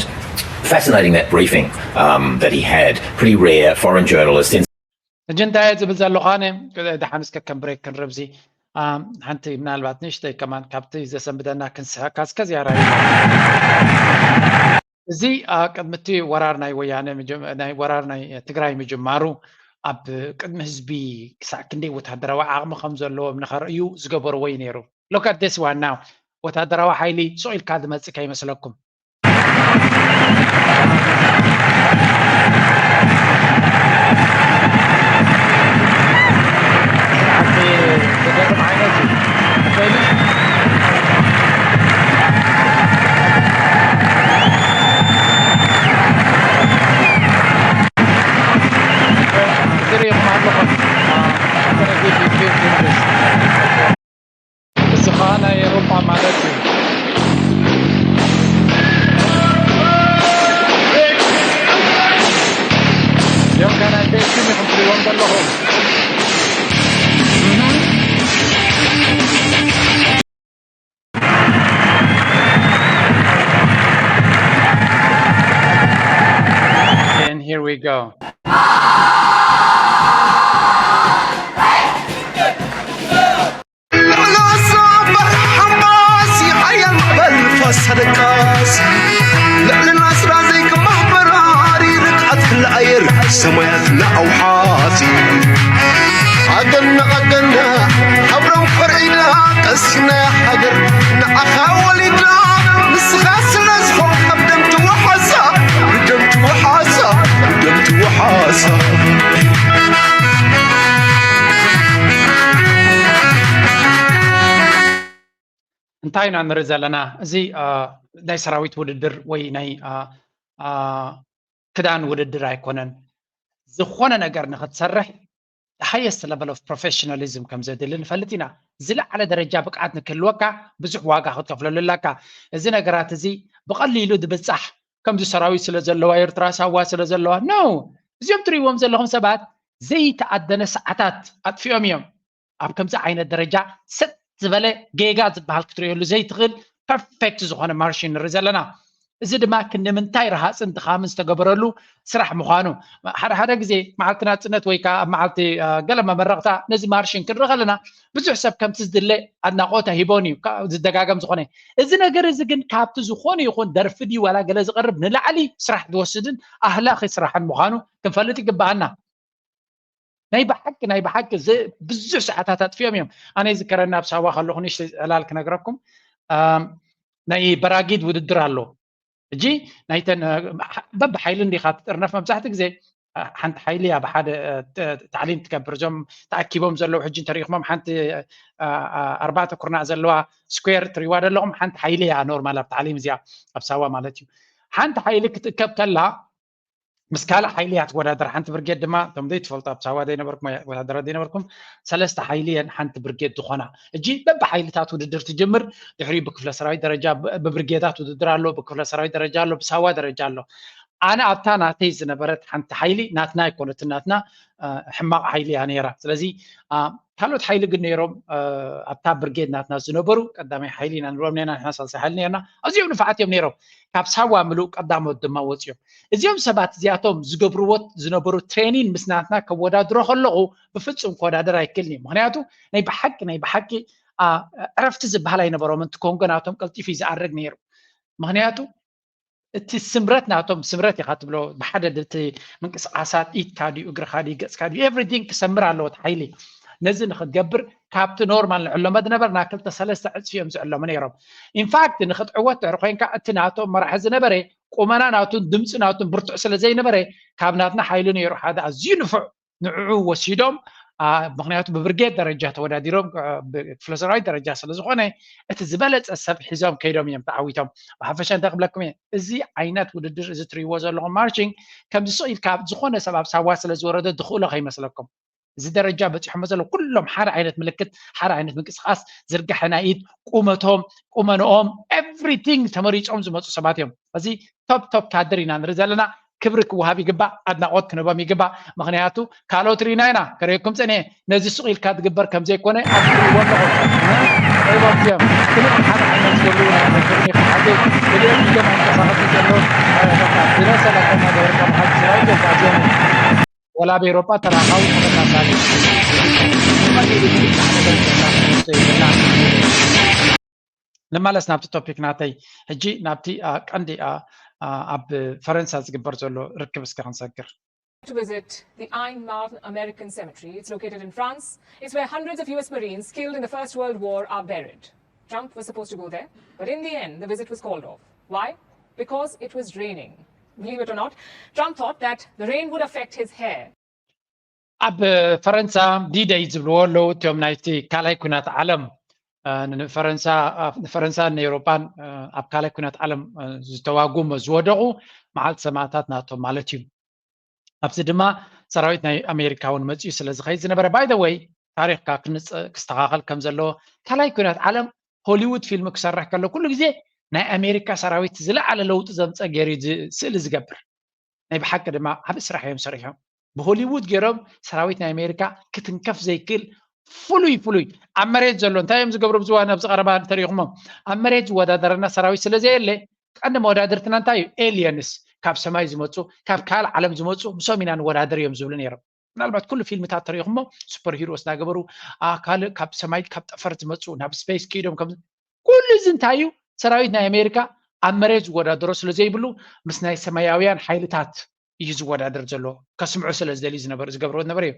fascinating that briefing um, that he had, pretty rare, foreign journalist in ሕጂ እንታይ ዝብል ዘለኹ ኣነ ደሓን እስከ ከም ብሬክ ክንርብዚ ሓንቲ ምናልባት ንእሽተይ ከማን ካብቲ ዘሰንብደና ክንስሐካ እስከ ዝያራ እዚ ቅድሚ እቲ ወራር ናይ ወያነ ናይ ወራር ናይ ትግራይ ምጅማሩ ኣብ ቅድሚ ህዝቢ ክሳዕ ክንደይ ወታደራዊ ዓቕሚ ከም ዘለዎም ንኸርእዩ ዝገበርዎ እዩ ነይሩ። Look at this one now። ወታደራዊ ሓይሊ ሱቕ ኢልካ ዝመፅእ ከይመስለኩም። we go. ልዕሊ ኣሳበር ሓማሲ ሓያል በልፋስ ተደቃሲ ልዕሊ ናስራ ዘይክማሕ በራሪ ርግኣት ክልኣየር ሰማያት ንኣውሓሲ ኣገና ኣገና ሓብሮም ፈርዒና ቀሲና ሃገር ንዓኻ ወሊዳ ንስኻ ስለ ዝኾን ኣብ ደም ትወሓሳ ብደም ትወሓሳ ብደም ትወሓሳ እንታይ ኢና ንርኢ ዘለና? እዚ ናይ ሰራዊት ውድድር ወይ ናይ ክዳን ውድድር ኣይኮነን። ዝኾነ ነገር ንክትሰርሕ ሃየስት ለቨል ኦፍ ፕሮፌሽናሊዝም ከም ዘድሊ ንፈልጥ ኢና። ዝለዓለ ደረጃ ብቅዓት ንክህልወካ ብዙሕ ዋጋ ክትከፍለሉ ኣለካ። እዚ ነገራት እዚ ብቐሊሉ ዝብጻሕ ከምዚ ሰራዊት ስለ ዘለዋ ኤርትራ ሳዋ ስለ ዘለዋ ኖ እዚኦም ትርእይዎም ዘለኹም ሰባት ዘይተኣደነ ሰዓታት ኣጥፊኦም እዮም። ኣብ ከምዚ ዓይነት ደረጃ ሰጥ ዝበለ ጌጋ ዝበሃል ክትርእየሉ ዘይትኽእል ፐርፌክት ዝኾነ ማርሽን ንርኢ ዘለና። እዚ ድማ ክንዲ ምንታይ ረሃፅን ድኻምን ዝተገበረሉ ስራሕ ምዃኑ ሓደ ሓደ ግዜ መዓልቲ ናፅነት ወይ ከዓ ኣብ መዓልቲ ገለ መመረቕታ ነዚ ማርሽን ክንርኢ ከለና ብዙሕ ሰብ ከምቲ ዝድለ ኣድናቆት ሂቦን እዩ ዝደጋገም ዝኾነ። እዚ ነገር እዚ ግን ካብቲ ዝኾነ ይኹን ደርፊ ድዩ ዋላ ገለ ዝቐርብ ንላዕሊ ስራሕ ዝወስድን ኣህላኺ ስራሕን ምዃኑ ክንፈልጥ ይግበኣና። ናይ ብሓቂ ናይ ብሓቂ ብዙሕ ሰዓታት ኣጥፊኦም እዮም። ኣነ ዝከረና ኣብ ሳዋ ከለኹ ንእሽተይ ዕላል ክነግረኩም ናይ በራጊድ ውድድር ኣሎ። እጂ ናይተን በብሓይሊ እንዲኻ ትጥርነፍ መብዛሕቲ ግዜ ሓንቲ ሓይሊ ኣብ ሓደ ታዕሊም ትገብር እዞም ተኣኪቦም ዘለዉ ሕጂ እንተሪኢኹሞም ሓንቲ ኣርባዕተ ኩርናዕ ዘለዋ ስኩዌር ትሪዋ ዘለኹም ሓንቲ ሓይሊ እያ ኖርማል ኣብ ታዕሊም እዚኣ ኣብ ሳዋ ማለት እዩ። ሓንቲ ሓይሊ ክትእከብ ከላ ምስ ካልእ ሓይሊ እያ ትወዳደር። ሓንቲ ብርጌድ ድማ እቶም ዘይትፈልጡ ኣብ ሳዋ ዘይነበርኩም ወታደራት ዘይነበርኩም ሰለስተ ሓይሊ እየን ሓንቲ ብርጌድ ዝኾና። እጂ በብሓይልታት ውድድር ትጅምር። ድሕሪ ብክፍለ ሰራዊት ደረጃ ብብርጌዳት ውድድር ኣሎ፣ ብክፍለ ሰራዊት ደረጃ ኣሎ፣ ብሳዋ ደረጃ ኣሎ። ኣነ ኣብታ ናተይ ዝነበረት ሓንቲ ሓይሊ ናትና ኣይኮነትን፣ ናትና ሕማቕ ሓይሊ እያ ነይራ። ስለዚ ካልኦት ሓይሊ ግን ነይሮም ኣብታ ብርጌድ ናትና ዝነበሩ ቀዳማይ ሓይሊ ኢና ንብሎም ነርና፣ ንሕና ሳልሳይ ሓይሊ ነርና። ኣዝዮም ንፋዓት እዮም ነይሮም። ካብ ሳዋ ምሉእ ቀዳሞት ድማ ወፂኦም። እዚኦም ሰባት እዚኣቶም ዝገብርዎ ዝነበሩ ትሬኒን ምስ ናትና ከወዳድሮ ከለኹ ብፍፁም ከወዳደር ኣይክእልን እዩ። ምክንያቱ ናይ ብሓቂ ናይ ብሓቂ ዕረፍቲ ዝበሃል ኣይነበሮም። እቲ ኮንጎ ናቶም ቀልጢፉ እዩ ዝኣርግ ነይሩ። ምክንያቱ እቲ ስምረት ናቶም ስምረት ኢካ ትብሎ ብሓደ እቲ ምንቅስቃሳት ኢድካ ድዩ እግርካ ድዩ ገፅካ ድዩ ኤቭሪቲንግ ክሰምር ኣለዎ እቲ ሓይሊ። ነዚ ንክትገብር ካብቲ ኖርማል ንዕለሞ ዝነበርና ክልተ ሰለስተ ዕፅፊ እዮም ዝዕለሙ ነይሮም። ኢንፋክት ንክትዕወት ድሕሪ ኮይንካ እቲ ናቶም መራሒ ዝነበረ ቁመና ናቱን ድምፂ ናቱን ብርቱዕ ስለ ዘይነበረ ካብ ናትና ሓይሊ ነይሩ ሓደ ኣዝዩ ንፉዕ ንዕዑ ወሲዶም። ምክንያቱ ብብርጌድ ደረጃ ተወዳዲሮም ክፍለ ሰራዊት ደረጃ ስለ ዝኾነ እቲ ዝበለፀ ሰብ ሒዞም ከይዶም እዮም ተዓዊቶም። ብሓፈሻ እንታይ ክብለኩም እየ፣ እዚ ዓይነት ውድድር እዚ ትሪእዎ ዘለኹም ማርቺንግ ከምዚ ስቕ ኢልካ ዝኾነ ሰብ ኣብ ሳዋ ስለ ዝወረደ ዝኽእሎ ከይመስለኩም። እዚ ደረጃ በፂሖሞ ዘለዉ ኩሎም ሓደ ዓይነት ምልክት፣ ሓደ ዓይነት ምንቅስቃስ፣ ዝርጋሐ ናይ ኢድ፣ ቁመቶም፣ ቁመንኦም፣ ኤቭሪቲንግ ተመሪፆም ዝመፁ ሰባት እዮም። እዚ ቶፕ ቶፕ ካድር ኢና ንርኢ ዘለና። ክብሪ ክወሃብ ይግባእ፣ ኣድናቆት ክንህቦም ይግባእ። ምክንያቱ ካልኦት ርኢና ኢና ከርእየኩም ፀኒሐ ነዚ ሱቅ ኢልካ ዝግበር ከምዘይኮነ ኣብዚ ትሪእዎ ኣለኹም። ሪቦም እዮም ክልኦም ሓደ ዓይነት ዝገብሩ ናይ ኣመልክቶም ይከሓዱ ክልኦም እዮም መንቀሳቀሲ ዘለዉ። በቃ ብረሰ ለከና ገበርካ ብሓቂ ስራይ ጀጋዚኦም ወላ ኣብ ኤሮጳ ተራኻቡ ተመሳሳሊ ንመለስ ናብቲ ቶፒክ ናተይ ሕጂ ናብቲ ቀንዲ ኣብ ፈረንሳ ዝግበር ዘሎ ርክብ እስከ ክንሰግር። To visit the Ain Marne American Cemetery. It's located in France. It's where hundreds of U S Marines killed in the First World War are buried. Trump was supposed to go there, but in the end, the visit was called off. Why? Because it was raining. Believe it or not, Trump thought that the rain would affect his hair. ኣብ ፈረንሳ ዲደይ ዝብልዎ ኣለዉ እቲኦም ናይቲ ካልኣይ ኩናት ዓለም ንፈረንሳን ንኤውሮጳን ኣብ ካልኣይ ኩናት ዓለም ዝተዋጉሞ ዝወደቑ መዓልቲ ሰማእታት ናቶም ማለት እዩ። ኣብዚ ድማ ሰራዊት ናይ ኣሜሪካ እውን መፅኡ ስለ ዝኸይድ ዝነበረ ባይ ወይ ታሪክካ ክስተኻኸል ከም ዘለዎ ካልኣይ ኩናት ዓለም ሆሊውድ ፊልም ክሰርሕ ከሎ ኩሉ ግዜ ናይ ኣሜሪካ ሰራዊት ዝለዓለ ለውጢ ዘምፀ ገይሩ ስእሊ ዝገብር ናይ ብሓቂ ድማ ዓብ ስራሕ እዮም ሰሪሖም። ብሆሊውድ ገይሮም ሰራዊት ናይ ኣሜሪካ ክትንከፍ ዘይክእል ፍሉይ ፍሉይ ኣብ መሬት ዘሎ እንታይ እዮም ዝገብሩ ብዙዋን ኣብዚ ቀረባ ተሪኹሞም ኣብ መሬት ዝወዳደረና ሰራዊት ስለ ዘየለ ቀንዲ መወዳድርትና እንታይ እዩ? ኤልየንስ ካብ ሰማይ ዝመፁ፣ ካብ ካልእ ዓለም ዝመፁ፣ ምሶም ኢና ንወዳደር እዮም ዝብሉ ነይሮም። ምናልባት ኩሉ ፊልምታት ተሪኢኹሞ፣ ሱፐር ሂሮስ እናገበሩ፣ አ፣ ካልእ ካብ ሰማይ፣ ካብ ጠፈር ዝመፁ፣ ናብ ስፔስ ከይዶም ከም፣ ኩሉ እዚ እንታይ እዩ? ሰራዊት ናይ ኣሜሪካ ኣብ መሬት ዝወዳደሮ ስለ ዘይብሉ፣ ምስ ናይ ሰማያውያን ሓይልታት እዩ ዝወዳደር ዘሎ። ከስምዑ ስለ ዝደልዩ ዝነበሩ፣ ዝገብርዎ ዝነበረ እዩ።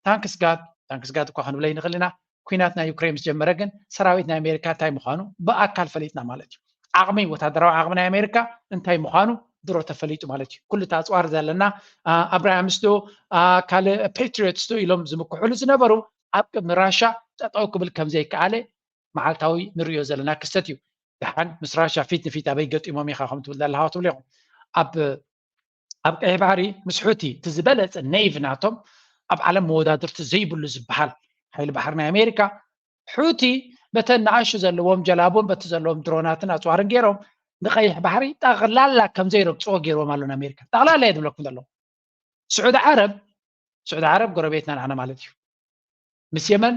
ታንክስ ጋድ፣ ታንክስ ጋድ እኳ ክንብለ ይንኽእል ኢና። ኲናት ናይ ዩክሬን ምስ ጀመረ ግን ሰራዊት ናይ ኣሜሪካ እንታይ ምዃኑ ብኣካል ፈሊጥና ማለት እዩ። ዓቕሚ፣ ወታደራዊ ዓቕሚ ናይ ኣሜሪካ እንታይ ምዃኑ ድሮ ተፈሊጡ ማለት እዩ። ኩሉ እቲ ኣፅዋር ዘለና፣ አ፣ ኣብራሃምስ ዶ፣ አ፣ ካልእ ፓትሪዮትስ ዶ ኢሎም ዝምክሑሉ ዝነበሩ ኣብ ቅድሚ ራሻ ጠጠው ክብል ከም ዘይከኣለ መዓልታዊ ንሪኦ ዘለና ክስተት እዩ። ደሓን ምስ ራሻ ፊት ንፊት ኣበይ ገጢሞም ኢኻ ከም ትብል ዘለኻ ክትብሉ ኢኹም። ኣብ፣ ኣብ ቀይሕ ባሕሪ ምስ ሑቲ እቲ ዝበለጸ ኔይቭ ናቶም ኣብ ዓለም መወዳድርቲ ዘይብሉ ዝበሃል ሓይሊ ባሕሪ ናይ ኣሜሪካ፣ ሑቲ በተን ንኣሽቱ ዘለዎም ጀላቡን በቲ ዘለዎም ድሮናትን ኣፅዋርን ገይሮም ንቀይሕ ባሕሪ ጠቕላላ ከም ዘይረግፅዎ ገይርዎም ኣሎ ንኣሜሪካ። ጠቕላላ እየ ዝብለኩም ዘለኹ። ስዑዲ ዓረብ፣ ስዑዲ ዓረብ ጎረቤትና ንዓና ማለት እዩ። ምስ የመን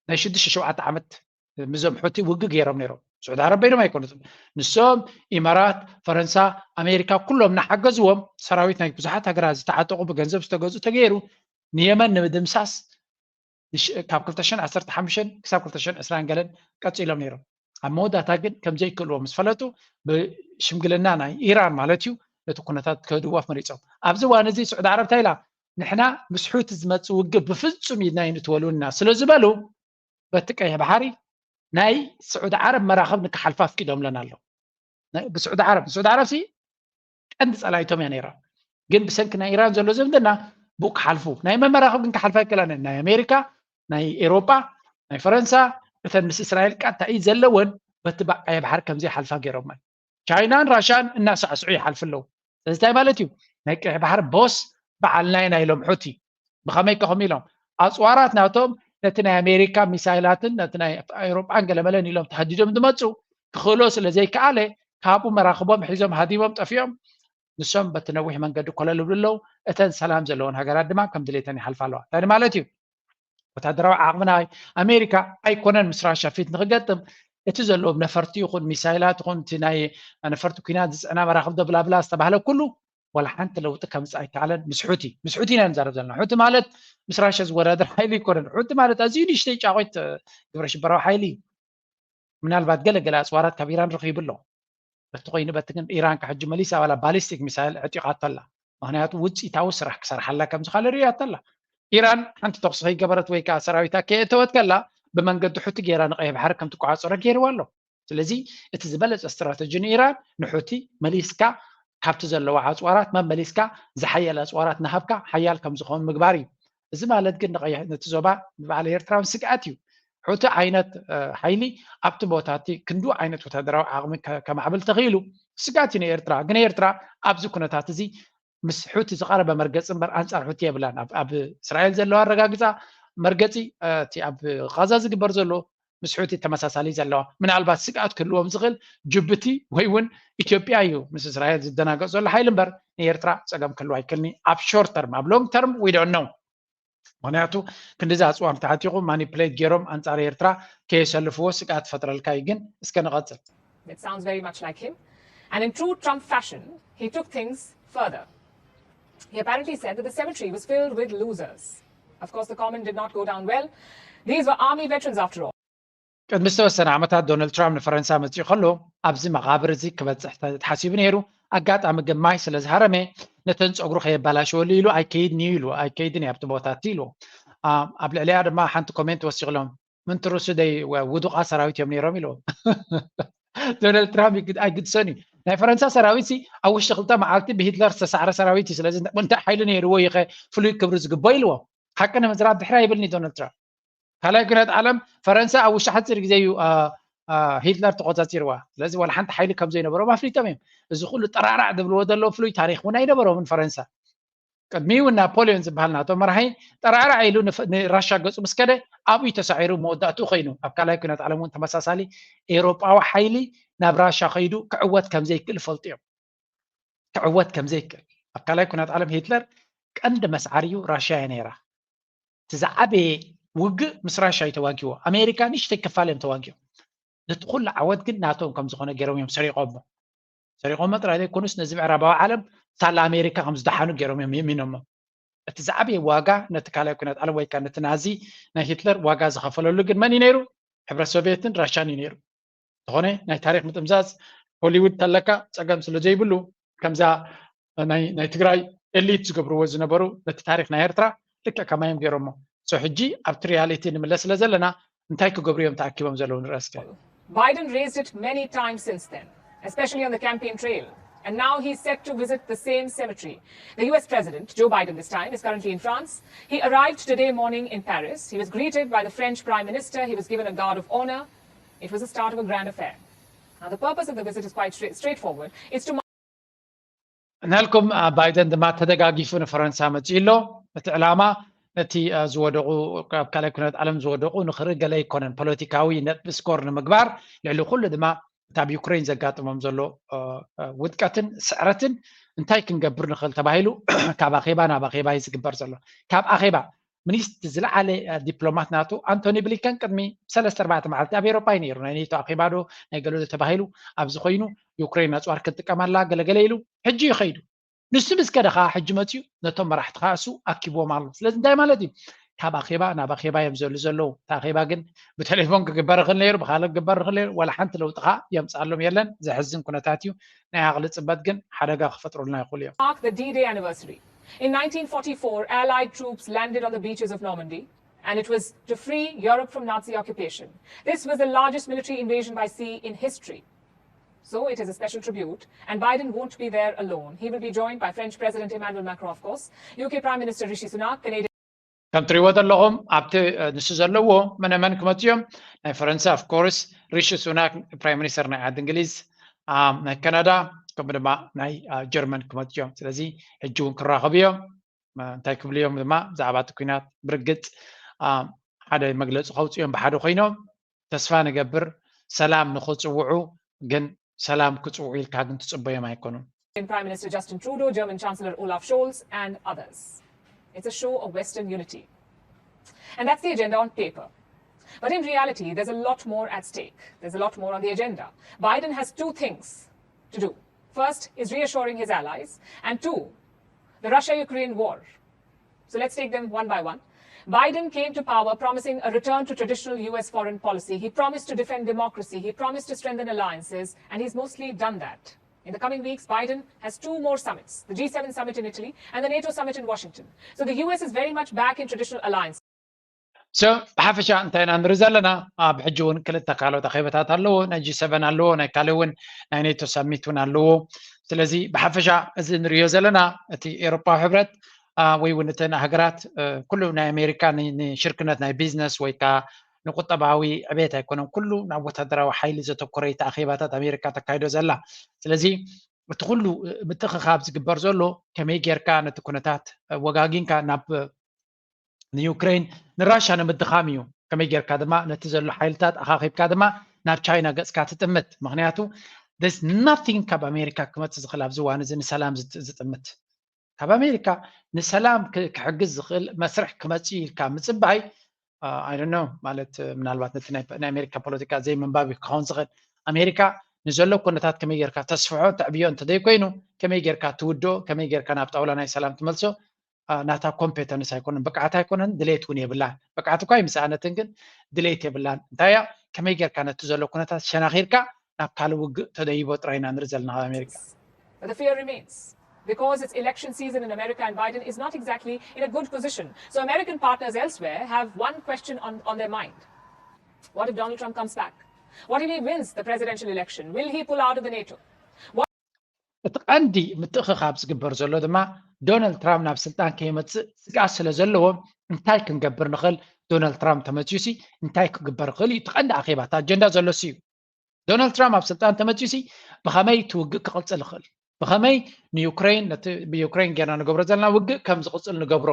ናይ ሽዱሽተ ሸውዓተ ዓመት ምስዞም ሑቲ ውግእ ገይሮም ነይሮም። ስዑዲ ዓረብ በይኖም ኣይኮኑትን። ንሶም፣ ኢማራት፣ ፈረንሳ፣ ኣሜሪካ ኩሎም እናሓገዝዎም ሰራዊት ናይ ብዙሓት ሃገራት ዝተዓጠቑ ብገንዘብ ዝተገዝኡ ተገይሩ ንየመን ንምድምሳስ ንሽ-፣ ካብ ክልተ ሽሕን ዓሰርተ ሓሙሽተን ክሳብ ክልተ ሽሕን ዕስራን ገለን ቀፂሎም ነይሮም። ኣብ መወዳእታ ግን ከም ዘይክእልዎ ምስ ፈለጡ ብሽምግልና ናይ ኢራን ማለት እዩ ነቲ ኩነታት ከህድዋ መሪፆም። ኣብዚ እዋን እዚ ስዑዲ ዓረብ እንታይ ኢላ? ንሕና ምስ ሑቲ ዝመፅእ ውግእ ብፍፁም ኢድና ኣይንትወሉን ኢና ስለ ዝበሉ በቲ ቀይሕ ባሕሪ ናይ ስዑዲ ዓረብ መራኽብ ንክሓልፋ ኣፍቂዶምለን ኣለዉ። ናይ-፣ ብስዑዲ ዓረብ፣ ስዑዲ ዓረብ ሲ ቀንዲ ጸላኢቶም እያ ነይራ። ግን ብሰንኪ ናይ ኢራን ዘሎ ዝምድና ብኡ ክሓልፉ፣ ናይ መን መራኽብ ግን ክሓልፋ ኣይከኣለን። ናይ ኣሜሪካ፣ ናይ ኤሮጳ፣ ናይ ፈረንሳ፣ እተን ምስ እስራኤል ቀጥታ ኢድ ዘለወን በቲ ባ-፣ ቀይሕ ባሕሪ ከም ዘይሓልፋ ገይሮመን። ቻይናን ራሻን እናሳዕስዑ ይሓልፉ ኣለዉ። ስለዚ እንታይ ማለት እዩ? ናይ ቀይሕ ባሕሪ ቦስ በዓልና ኢና ኢሎም ሑቲ። ብኸመይ ከ ከምኡ ኢሎም? ኣጽዋራት ናቶም ነቲ ናይ ኣሜሪካ ሚሳይላትን ነቲ ናይ ኤሮጳን ገለመለን ኢሎም ተሃዲዶም ዝመጹ ክኽእሎ ስለ ዘይከኣለ ካብኡ መራኽቦም ሒዞም ሃዲሞም ጠፊኦም። ንሶም በቲ ነዊሕ መንገዲ ኮለል ይብሉ ኣለዉ። እተን ሰላም ዘለወን ሃገራት ድማ ከም ድሌተን ይሓልፋ ኣለዋ። እንታይ ማለት እዩ? ወታደራዊ ዓቕሚ ናይ ኣሜሪካ ኣይኮነን ምስ ራሻ ፊት ንክገጥም። እቲ ዘለዎም ነፈርቲ ይኹን ሚሳይላት ይኹን እቲ ናይ ነፈርቲ ኲናት ዝፅዕና መራኽብ ዶ ብላብላ ዝተባህለ ኩሉ ዋላ ሓንቲ ለውጢ ከምፅእ ኣይከኣለን። ምስ ሑቲ፣ ምስ ሑቲ ኢና ንዛረብ ዘለና። ሑቲ ማለት ምስ ራሻ ዝወዳደር ሓይሊ ኣይኮነን። ሑቲ ማለት ኣዝዩ ንእሽተይ ጫቑት፣ እ፣ ግብረ ሽበራዊ ሓይሊ እዩ። ምናልባት ገለ ገለ ኣፅዋራት ካብ ኢራን ረኺቡ ኣሎ። በቲ ኮይኑ በቲ ግን ኢራን ካብ ሕጂ መሊሳ ዋላ ባሊስቲክ ሚሳይል ዕጢቓቶ ኣላ። ምኽንያቱ ውፅኢታዊ ስራሕ ክሰርሓላ ከም ዝኽኣለ ርእያቶ ኣላ። ኢራን ሓንቲ ተኹሲ ከይገበረት ወይ ከዓ ሰራዊታ ከየእተወት ከላ ብመንገዲ ሑቲ ገይራ ንቀይሕ ባሕሪ ከም ትቆፃፀሮ ገይርዋ ኣሎ። ስለዚ እቲ ዝበለፀ ስትራተጂ ንኢራን ንሑቲ መሊስካ ካብቲ ዘለዋ ኣፅዋራት መመሊስካ ዝሓየለ ኣፅዋራት እናሃብካ ሓያል ከም ዝኾን ምግባር እዩ። እዚ ማለት ግን ንቀይሕ፣ ነቲ ዞባ ንበዓል ኤርትራ እውን ስግኣት እዩ። ሑቲ ዓይነት፣ እ፣ ሓይሊ ኣብቲ ቦታ እቲ ክንዱ ዓይነት ወታደራዊ ዓቕሚ ከ-፣ ከማዕብል ተኽኢሉ ስግኣት እዩ ንኤርትራ። ግን ኤርትራ ኣብዚ ኩነታት እዚ ምስ ሑቲ ዝቐረበ መርገፂ እምበር ኣንፃር ሑቲ የብላን። ኣብ፣ ኣብ እስራኤል ዘለዋ ኣረጋግፃ መርገፂ፣ እ፣ እቲ ኣብ ቃዛ ዝግበር ዘሎ ምስ ሑቲ ተመሳሳሊ ዘለዋ። ምናልባት ስግኣት ክህልዎም ዝኽእል ጅቡቲ ወይ እውን ኢትዮጵያ እዩ ምስ እስራኤል ዝደናገፅ ዘሎ ሓይሊ እምበር ንኤርትራ ፀገም ክህልዋ ኣይክእልኒ። ኣብ ሾርት ተርም፣ ኣብ ሎንግ ተርም we don't know። ምኽንያቱ ክንዲዚ ኣፅዋር ተዓጢቑ ማኒፕሌት ገይሮም ኣንፃር ኤርትራ ከየሰልፍዎ ስግኣት ፈጥረልካ እዩ። ግን እስከ ንቐፅል። It sounds very much like him. And in true Trump fashion, he took things further. He apparently said that the cemetery was filled with losers. Of course, the comment did not go down well. These were army veterans after all. ቅድሚ ዝተወሰነ ዓመታት ዶናልድ ትራምፕ ንፈረንሳ መፂኡ ከሎ ኣብዚ መቓብር እዚ ክበፅሕ ተ-፣ ተሓሲቡ ነይሩ። ኣጋጣሚ ግን ማይ ስለ ዝሃረመ ነተን ፀጉሩ ከየባላሸወሉ ኢሉ ኣይከይድን እዩ ኢሉ፣ ኣይከይድን እየ ኣብቲ ቦታ እቲ ኢልዎ። አ፣ ኣብ ልዕሊኣ ድማ ሓንቲ ኮሜንት ወሲኽሎም፣ ምን ትርሱ ደይ ወ-፣ ውዱቓ ሰራዊት እዮም ነይሮም ኢልዎም። ዶናልድ ትራምፕ ይግ-፣ ኣይግድሶን እዩ። ናይ ፈረንሳ ሰራዊት ሲ ኣብ ውሽጢ ክልተ መዓልቲ ብሂትለር ዝተሳዕረ ሰራዊት እዩ። ስለዚ እንታይ ሓይሊ ነይርዎ እዩ ኸ ፍሉይ ክብሪ ዝግቦ ኢልዎ። ሓቂ ንምዝራብ ድሕሪ ኣይብልኒ ዶናልድ ትራምፕ። ካልኣይ ኩናት ዓለም ፈረንሳ ኣብ ውሽጢ ሓፂር ግዜ እዩ፣ አ፣ አ፣ ሂትለር ተቆፃፂርዋ። ስለዚ ዋላ ሓንቲ ሓይሊ ከም ዘይነበሮም ኣፍሊጦም እዮም። እዚ ኩሉ ጠራዕራዕ ዝብልዎ ዘለዉ ፍሉይ ታሪክ እውን ኣይነበሮምን ፈረንሳ። ቅድሚ እውን ናፖሊዮን ዝበሃል ናቶም መራሒ ጠራዕራዕ ኢሉ ንፈ-፣ ንራሻ ገፁ ምስ ከደ ኣብኡ ተሳዒሩ መወዳእትኡ ኮይኑ። ኣብ ካልኣይ ኩናት ዓለም እውን ተመሳሳሊ ኤውሮጳዊ ሓይሊ ናብ ራሻ ከይዱ ክዕወት ከም ዘይክእል ፈልጡ እዮም። ክዕወት ከም ዘይክእል። ኣብ ካልኣይ ኩናት ዓለም ሂትለር ቀንዲ መስዓሪኡ ራሻ እያ ነይራ። እቲ ዝዓበየ ውግእ ምስ ራሻ እዩ ተዋጊዎ። ኣሜሪካ ንእሽተይ ክፋል እዮም ተዋጊኦም። ነቲ ኩሉ ዓወት ግን ናቶም ከም ዝኾነ ገይሮም እዮም ሰሪቖሞ። ሰሪቆሞ ጥራይ ዘይኮኑስ ነዚ ምዕራባዊ ዓለም ሳላ ኣሜሪካ ከም ዝደሓኑ ገይሮም እዮም የሚኖሞ። እቲ ዝዓበየ ዋጋ ነቲ ካልኣይ ኩናት ዓለም ወይ ከዓ ነቲ ናዚ ናይ ሂትለር ዋጋ ዝኸፈለሉ ግን መን እዩ ነይሩ? ሕብረት ሶቪየትን ራሻን እዩ ነይሩ። ዝኾነ ናይ ታሪክ ምጥምዛዝ ሆሊውድ ተለካ ፀገም ስለ ዘይብሉ ከምዛ ናይ ናይ ትግራይ ኤሊት ዝገብርዎ ዝነበሩ ነቲ ታሪክ ናይ ኤርትራ ልክዕ ከማዮም ገይሮሞ። So ሕጂ ኣብቲ ሪያሊቲ ንምለስ ስለ ዘለና እንታይ ክገብሩ እዮም ተኣኪቦም ዘለዉ ንርኢ እስከ። Biden raised it many times since then, especially on the campaign trail. And now he's set to visit the same cemetery. The U S president, Joe Biden this time, is currently in France. He arrived today morning in Paris. He was greeted by the French prime minister. He was given a guard of honor. It was the start of a grand affair. Now, the purpose of the visit is quite straight, straightforward. It's to እናልኩም ባይደን ድማ ተደጋጊፉ ንፈረንሳ መፂኡ ኣሎ። እቲ ዕላማ ነቲ ዝወደቁ ኣብ ካልኣይ ኩናት ዓለም ዝወደቁ ንክርኢ ገለ ኣይኮነን፣ ፖለቲካዊ ነጥቢ ስኮር ንምግባር፣ ልዕሊ ኩሉ ድማ እቲ ኣብ ዩክሬን ዘጋጥሞም ዘሎ ውድቀትን ስዕረትን እንታይ ክንገብር ንኽእል ተባሂሉ ካብ ኣኼባ ናብ ኣኼባ እዩ ዝግበር ዘሎ። ካብ ኣኼባ ሚኒስትር ዝለዓለ ዲፕሎማት ናቱ ኣንቶኒ ብሊንከን ቅድሚ ሰለስተ ኣርባዕተ መዓልቲ ኣብ ኤሮፓ እዩ ነይሩ። ናይ ኔቶ ኣኼባ ዶ ናይ ገለ ዶ ተባሂሉ ኣብዚ ኮይኑ ዩክሬን ኣፅዋር ክትጥቀም ኣላ ገለገለ ኢሉ ሕጂ እዩ ከይዱ። ንሱ ምስ ከደ ከዓ ሕጂ መፅዩ ነቶም መራሕቲ ከዓ እሱ ኣኪብዎም ኣሎ። ስለዚ እንታይ ማለት እዩ? ካብ ኣኼባ ናብ ኣኼባ እዮም ዘሉ ዘለዉ። እቲ ኣኼባ ግን ብቴሌፎን ክግበር ይኽእል ነይሩ፣ ብካልእ ክግበር ይኽእል ነይሩ። ዋላ ሓንቲ ለውጢ ከዓ የምፅኣሎም የለን። ዘሕዝን ኩነታት እዩ። ናይ ዓቕሊ ፅበት ግን ሓደጋ ክፈጥሩልና ይኽእሉ እዮም። Mark the D-Day anniversary. In nineteen forty-four, Allied troops landed on the beaches of Normandy, and it was to free Europe from Nazi occupation. This was the largest military invasion by sea in history. So it is a special tribute, and Biden won't be there alone. He will be joined by French President Emmanuel Macron, of course, U K Prime Minister Rishi Sunak, Canadian ከም ትሪእዎ ዘለኹም ኣብቲ ንሱ ዘለዎ መነመን ክመፁ እዮም። ናይ ፈረንሳ ኦፍኮርስ ሪሺ ሱናክ ፕራይም ሚኒስተር ናይ ዓዲ እንግሊዝ፣ ናይ ካናዳ ከምኡ ድማ ናይ ጀርመን ክመፁ እዮም። ስለዚ ሕጂ እውን ክራኸቡ እዮም። እንታይ ክብሉ እዮም ድማ ብዛዕባ እቲ ኩናት ብርግፅ ሓደ መግለፂ ከውፅኡ እዮም ብሓደ ኮይኖም። ተስፋ ንገብር ሰላም ንኽፅውዑ፣ ግን ሰላም ክፅውዑ ኢልካ ግን ትፅበዮም ኣይኮኑን። Prime Minister Justin Trudeau, German Chancellor Olaf Scholz, and others. It's a show of Western unity. And that's the agenda on paper. But in reality, there's a lot more at stake. There's a lot more on the agenda. Biden has two things to do. First is reassuring his allies, and two, the Russia-Ukraine war. So let's take them one by one. Biden came to power promising a return to traditional U S foreign policy. He promised to defend democracy. He promised to strengthen alliances, and he's mostly done that. In the coming weeks, Biden has two more summits, the G seven summit in Italy and the NATO summit in Washington. So the U S is very much back in traditional alliances. So ብሓፈሻ እንታይ ኢና ንርኢ ዘለና? ኣብ ሕጂ እውን ክልተ ካልኦት ኣኼባታት ኣለዎ። ናይ ጂ ሰቨን ኣለዎ፣ ናይ ካልእ እውን ናይ ኔቶ ሳሚት እውን ኣለዎ። ስለዚ ብሓፈሻ እዚ ንሪኦ ዘለና እቲ ኤሮፓዊ ሕብረት ወይ እውን እተን ሃገራት ኩሉ ናይ ኣሜሪካ ንሽርክነት ናይ ቢዝነስ ወይ ከዓ ንቁጠባዊ ዕቤት ኣይኮነን፣ ኩሉ ናብ ወታደራዊ ሓይሊ ዘተኮረ እቲ ኣኼባታት ኣሜሪካ ተካይዶ ዘላ። ስለዚ እቲ ኩሉ ምትእኽኻብ ዝግበር ዘሎ ከመይ ጌርካ ነቲ ኩነታት ወጋጊንካ ናብ ንዩክሬን ንራሻ ንምድኻም እዩ። ከመይ ጌርካ ድማ ነቲ ዘሎ ሓይልታት ኣኻኺብካ ድማ ናብ ቻይና ገጽካ ትጥምት። ምኽንያቱ there's nothing ካብ ኣሜሪካ ክመጽእ ዝኽእል ኣብዚ እዋን እዚ ንሰላም ዝጥምት። ካብ ኣሜሪካ ንሰላም ክሕግዝ ዝኽእል መስርሕ ክመጽእ ኢልካ ምጽባይ I don't know ማለት ምናልባት ነቲ ናይ ኣሜሪካ ፖለቲካ ዘይምንባብ ክኸውን ዝኽእል። ኣሜሪካ ንዘሎ ኩነታት ከመይ ጌርካ ተስፍሖ ተዕብዮ እንተዘይኮይኑ ከመይ ጌርካ ትውድኦ ከመይ ጌርካ ናብ ጣውላ ናይ ሰላም ትመልሶ ናታ ኮምፔተንስ ኣይኮነን፣ ብቅዓት ኣይኮነን፣ ድሌት እውን የብላን። ብቅዓት እኳ ይምስኣነትን ግን ድሌት የብላን። እንታይ እያ ከመይ ጌርካ ነቲ ዘሎ ኩነታት ሸናኺርካ ናብ ካልእ ውግእ ተደይቦ ጥራይ ኢና ንርኢ ዘለና ካብ ኣሜሪካ። But the fear remains because it's election season in America and Biden is not exactly in a good position. So American partners elsewhere have one question on, on their mind. What if Donald Trump comes back? What if he wins the presidential election? Will he pull out of the NATO? እቲ ቀንዲ ምትእኽኻብ ዝግበር ዘሎ ድማ ዶናልድ ትራምፕ ናብ ስልጣን ከይመፅእ ስግኣት ስለ ዘለዎ እንታይ ክንገብር ንኽእል፣ ዶናልድ ትራምፕ ተመፅዩሲ እንታይ ክግበር ይኽእል እዩ እቲ ቀንዲ ኣኼባ፣ እቲ ኣጀንዳ ዘሎሲ እዩ። ዶናልድ ትራምፕ ኣብ ስልጣን ተመፅዩሲ ብኸመይ እቲ ውግእ ክቕፅል ይኽእል፣ ብኸመይ ንዩክሬን ነቲ ብዩክሬን ጌርና ንገብሮ ዘለና ውግእ ከም ዝቕፅል ንገብሮ።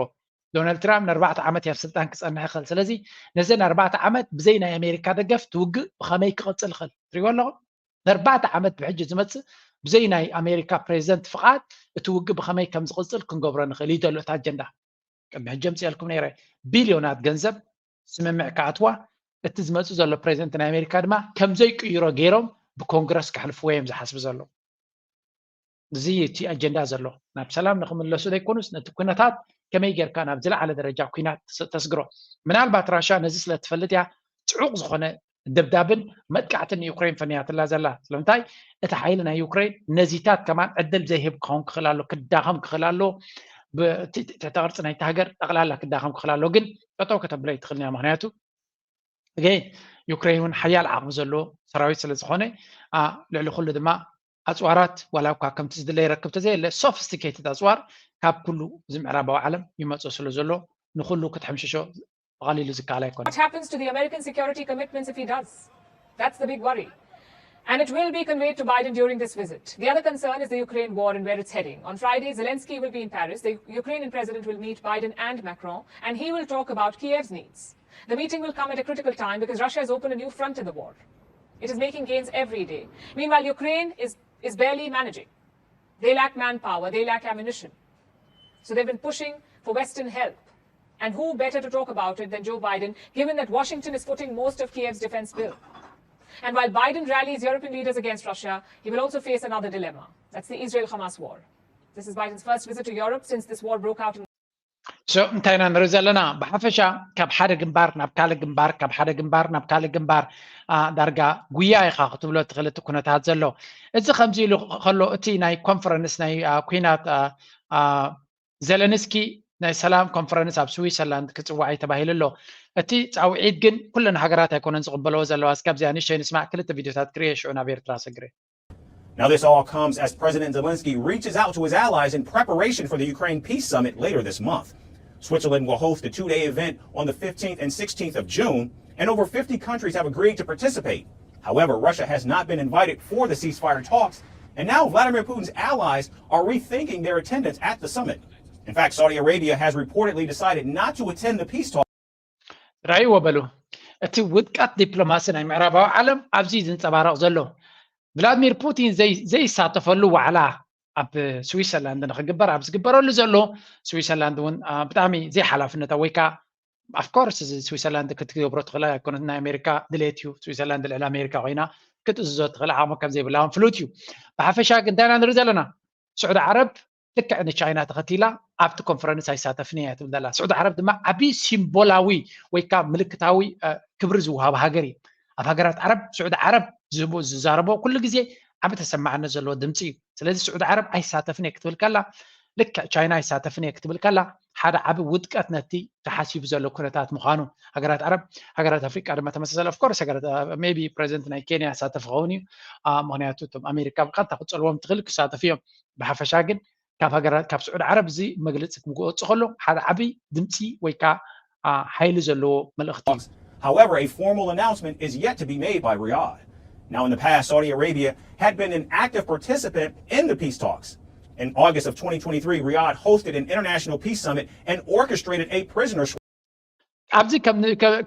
ዶናልድ ትራምፕ ንኣርባዕተ ዓመት ኣብ ስልጣን ክፀንሕ ይኽእል። ስለዚ ነዘን ኣርባዕተ ዓመት ብዘይ ናይ ኣሜሪካ ደገፍ እቲ ውግእ ብኸመይ ክቕፅል ይኽእል ትሪእዎ ኣለኹም። ንኣርባዕተ ዓመት ብሕጂ ዝመፅእ ብዘይ ናይ ኣሜሪካ ፕሬዚደንት ፍቓድ እቲ ውግእ ብኸመይ ከም ዝቕፅል ክንገብሮ ንኽእል እዩ ዘሎ እቲ ኣጀንዳ። ቅድሚ ሕጂ ኣምፅኤልኩም ነይረ። ቢልዮናት ገንዘብ ስምምዕ ክኣትዋ እቲ ዝመፅእ ዘሎ ፕሬዚደንት ናይ ኣሜሪካ ድማ ከምዘይቅይሮ ገይሮም ብኮንግረስ ከሕልፍዎ እዮም ዝሓስቡ ዘለዉ። እዚ እቲ ኣጀንዳ ዘሎ። ናብ ሰላም ንክምለሱ ዘይኮኑስ ነቲ ኩነታት ከመይ ጌርካ ናብ ዝለዓለ ደረጃ ኩናት ተስግሮ። ምናልባት ራሻ ነዚ ስለትፈልጥ እያ ጽዑቕ ዝኾነ ደብዳብን መጥቃዕትን ንዩክሬን ፈንያትላ ዘላ። ስለምንታይ እቲ ሓይሊ ናይ ዩክሬን ነዚታት ከማን ዕድል ዘይህብ ክኸውን ክኽእል ኣሎ፣ ክዳኸም ክኽእል ኣሎ። ትሕተ ቅርፂ ናይቲ ሃገር ጠቕላላ ክዳኸም ክኽእል ኣሎ። ግን ጠጠው ከተብሎ ኣይትኽእልን እያ። ምክንያቱ ዩክሬን እውን ሓያል ዓቕሚ ዘለዎ ሰራዊት ስለ ዝኾነ ልዕሊ ኩሉ ድማ ኣፅዋራት ዋላ እኳ ከምቲ ዝድለ ይረክብ ተዘየለ ሶፊስቲኬትድ ኣፅዋር ካብ ኩሉ እዚ ምዕራባዊ ዓለም ይመፅኦ ስለ ዘሎ ንኩሉ ክትሕምሽሾ ብቐሊሉ ዝከኣል ኣይኮነ። What happens to the American security commitments if he does? That's the big worry. And it will be conveyed to Biden during this visit. The other concern is the Ukraine war and where it's heading. On Friday, Zelensky will be in Paris. The Ukrainian president will meet Biden and Macron, and he will talk about Kiev's needs. The meeting will come at a critical time because Russia has opened a new front in the war. It is making gains every day. Meanwhile, Ukraine is, is barely managing. They lack manpower, they lack ammunition. So they've been pushing for Western help. And who better to talk about it than Joe Biden, given that Washington is footing most of Kiev's defense bill? And while Biden rallies European leaders against Russia, he will also face another dilemma. That's the Israel Hamas war. This is Biden's first visit to Europe since this war broke out in So እንታይ ኢና ንርኢ ዘለና? ብሓፈሻ ካብ ሓደ ግንባር ናብ ካልእ ግንባር፣ ካብ ሓደ ግንባር ናብ ካልእ ግንባር ዳርጋ ጉያ ኢኻ ክትብሎ ትኽእል እቲ ኩነታት ዘሎ። እዚ ከምዚ ኢሉ ከሎ እቲ ናይ ኮንፈረንስ ናይ ኩናት ዘለንስኪ ናይ ሰላም ኮንፈረንስ ኣብ ስዊሰርላንድ ክፅዋዕ እዩ ተባሂሉ ኣሎ። እቲ ፃውዒት ግን ኩለን ሃገራት ኣይኮነን ዝቕበለዎ ዘለዋ። እስካብ እዚኣ ንእሽተይ ንስማዕ፣ ክልተ ቪድዮታት ክርየ ሽዑ ናብ ኤርትራ ሰግረ። Now, this all comes as President Zelensky reaches out to his allies in preparation for the Ukraine peace summit later this month. Switzerland will host the two day event on the fifteenth and sixteenth of June, and over fifty countries have agreed to participate. However, Russia has not been invited for the ceasefire talks, and now Vladimir Putin's allies are rethinking their attendance at the summit. In fact, Saudi Arabia has reportedly decided not to attend the peace talks. ራእይዎ በሉ። እቲ ውድቀት ዲፕሎማሲ ናይ ምዕራባዊ ዓለም ኣብዚ ዝንፀባረቕ ዘሎ። ቭላድሚር ፑቲን ዘይሳተፈሉ ዋዕላ ኣብ ስዊሰርላንድ ንክግበር ኣብ ዝግበረሉ ዘሎ፣ ስዊሰርላንድ እውን ብጣዕሚ ዘይሓላፍነታ ወይ ከዓ ኣፍኮርስ እዚ ስዊሰርላንድ ክትገብሮ ትኽእል ኣይኮነት፣ ናይ ኣሜሪካ ድሌት እዩ። ስዊሰርላንድ ልዕሊ ኣሜሪካ ኮይና ክትእዝዞ ትኽእል ዓቕሚ ከም ዘይብላ እውን ፍሉጥ እዩ። ብሓፈሻ ግን እንታይ ኢና ንርኢ ዘለና? ስዑዲ ዓረብ ልክዕ ንቻይና ተኸቲላ ኣብቲ ኮንፈረንስ ኣይሳተፍን እያ ትብል ዘላ። ስዑዲ ዓረብ ድማ ዓብዪ ሲምቦላዊ ወይ ከዓ ምልክታዊ ክብሪ ዝወሃብ ሃገር እዩ። ኣብ ሃገራት ዓረብ ስዑዲ ዓረብ ዝህቦ ዝዛረቦ ኩሉ ግዜ ዓቢ ተሰማዕነት ዘለዎ ድምፂ እዩ። ስለዚ ስዑዲ ዓረብ ኣይሳተፍን እየ ክትብል ከላ ልክዕ ቻይና ኣይሳተፍን እየ ክትብል ከላ ሓደ ዓቢ ውድቀት ነቲ ተሓሲቡ ዘሎ ኩነታት ምዃኑ። ሃገራት ዓረብ፣ ሃገራት ኣፍሪቃ ድማ ተመሳሳሊ። ኦፍኮርስ ሃገራት ሜቢ ፕሬዚደንት ናይ ኬንያ ይሳተፍ ይኸውን እዩ። ምክንያቱ እቶም ኣሜሪካ ብቀጥታ ክፀልዎም ትኽእል ክሳተፉ እዮም። ብሓፈሻ ግን ካብ ሃገራት ካብ ስዑዲ ዓረብ እዚ መግለፂ ክወፅእ ከሎ ሓደ ዓብዪ ድምፂ ወይ ከዓ ሓይሊ ዘለዎ መልእኽቲ እዩ። However, a formal announcement is yet to be made by Riyadh. Now, in the past, Saudi Arabia had been an active participant in the peace talks. In August of twenty twenty-three, Riyadh hosted an international peace summit and orchestrated a prisoner swap. ኣብዚ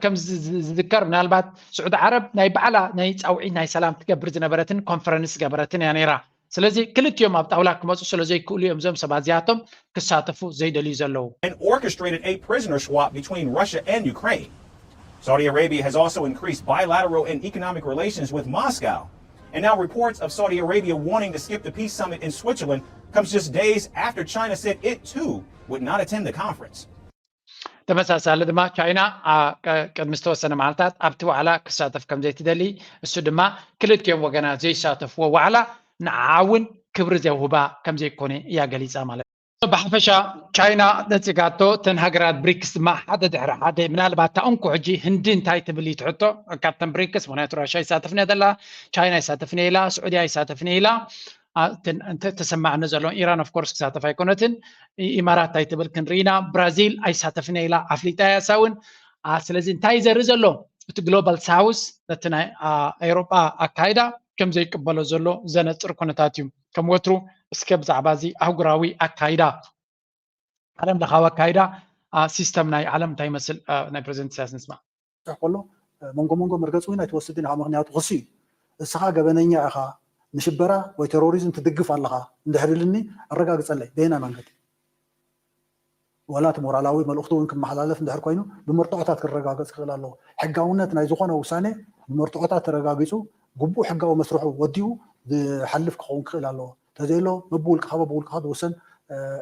ከም ዝዝከር ምናልባት ስዑዲ ዓረብ ናይ ባዕላ ናይ ፃውዒት ናይ ሰላም ትገብር ዝነበረትን ኮንፈረንስ ዝገበረትን እያ ነይራ። ስለዚ ክልቲኦም ኣብ ጣውላ ክመፁ ስለ ዘይክእሉ እዮም እዞም ሰባት እዚኣቶም ክሳተፉ ዘይደልዩ ዘለዉ። And orchestrated a prisoner swap between Russia and Ukraine. Saudi Arabia has also increased bilateral and economic relations with Moscow. And now reports of Saudi Arabia wanting to skip the peace summit in Switzerland comes just days after China said it too would not attend the conference. ተመሳሳሊ ድማ ቻይና ቅድሚ ዝተወሰነ መዓልታት ኣብቲ ዋዕላ ክሳተፍ ከም ዘይትደሊ፣ እሱ ድማ ክልቲኦም ወገናት ዘይሳተፍዎ ዋዕላ ንዓዓ እውን ክብሪ ዘውህባ ከም ዘይኮነ እያ ገሊፃ ማለት እዩ። ብሓፈሻ ቻይና ነፂጋቶ፣ እተን ሃገራት ብሪክስ ድማ ሓደ ድሕሪ ሓደ፣ ምናልባት እታ እንኮ ሕጂ ህንዲ እንታይ ትብል እዩ ትሕቶ ካብተን ብሪክስ፣ ምክንያቱ ራሻ ይሳተፍን እያ ዘላ፣ ቻይና ይሳተፍን እየ ኢላ፣ ስዑድያ ይሳተፍን እየ ኢላ። ተሰማዕነ ዘሎ ኢራን ኦፍኮርስ ክሳተፍ ኣይኮነትን። ኢማራት ኣይትብል ክንርኢና። ብራዚል ኣይሳተፍን ኢላ ኣፍሊጣ እያ እሳ እውን። ስለዚ እንታይ ዘርኢ ዘሎ እቲ ግሎባል ሳውስ ነቲ ናይ ኤውሮጳ ኣካይዳ ከም ዘይቅበሎ ዘሎ ዘነፅር ኩነታት እዩ። ከም ወትሩ እስከ ብዛዕባ እዚ ኣህጉራዊ ኣካይዳ ዓለም ለኻዊ ኣካይዳ ሲስተም ናይ ዓለም እንታይ ይመስል ናይ ፕሬዚደንት ኢሳያስ ንስማዕ። ከሎ መንጎ መንጎ መርገፂ እውን ኣይትወስድን ኢኻ። ምክንያቱ ክሲ እዩ። እስኻ ገበነኛ ኢኻ፣ ንሽበራ ወይ ቴሮሪዝም ትድግፍ ኣለኻ እንድሕር ኢልኒ ኣረጋግፀለይ። በየናይ መንገዲ? ዋላ እቲ ሞራላዊ መልእኽቱ እውን ክመሓላለፍ እንድሕር ኮይኑ ብመርትዖታት ክረጋገፅ ክኽእል ኣለዎ። ሕጋውነት ናይ ዝኾነ ውሳኔ ብመርትዖታት ተረጋጊፁ ግቡእ ሕጋዊ መስርሑ ወዲኡ ዝሓልፍ ክኸውን ክኽእል ኣለዎ። እንተዘየሎ፣ በብውልቅኻ በብውልቅኻ ዝውሰን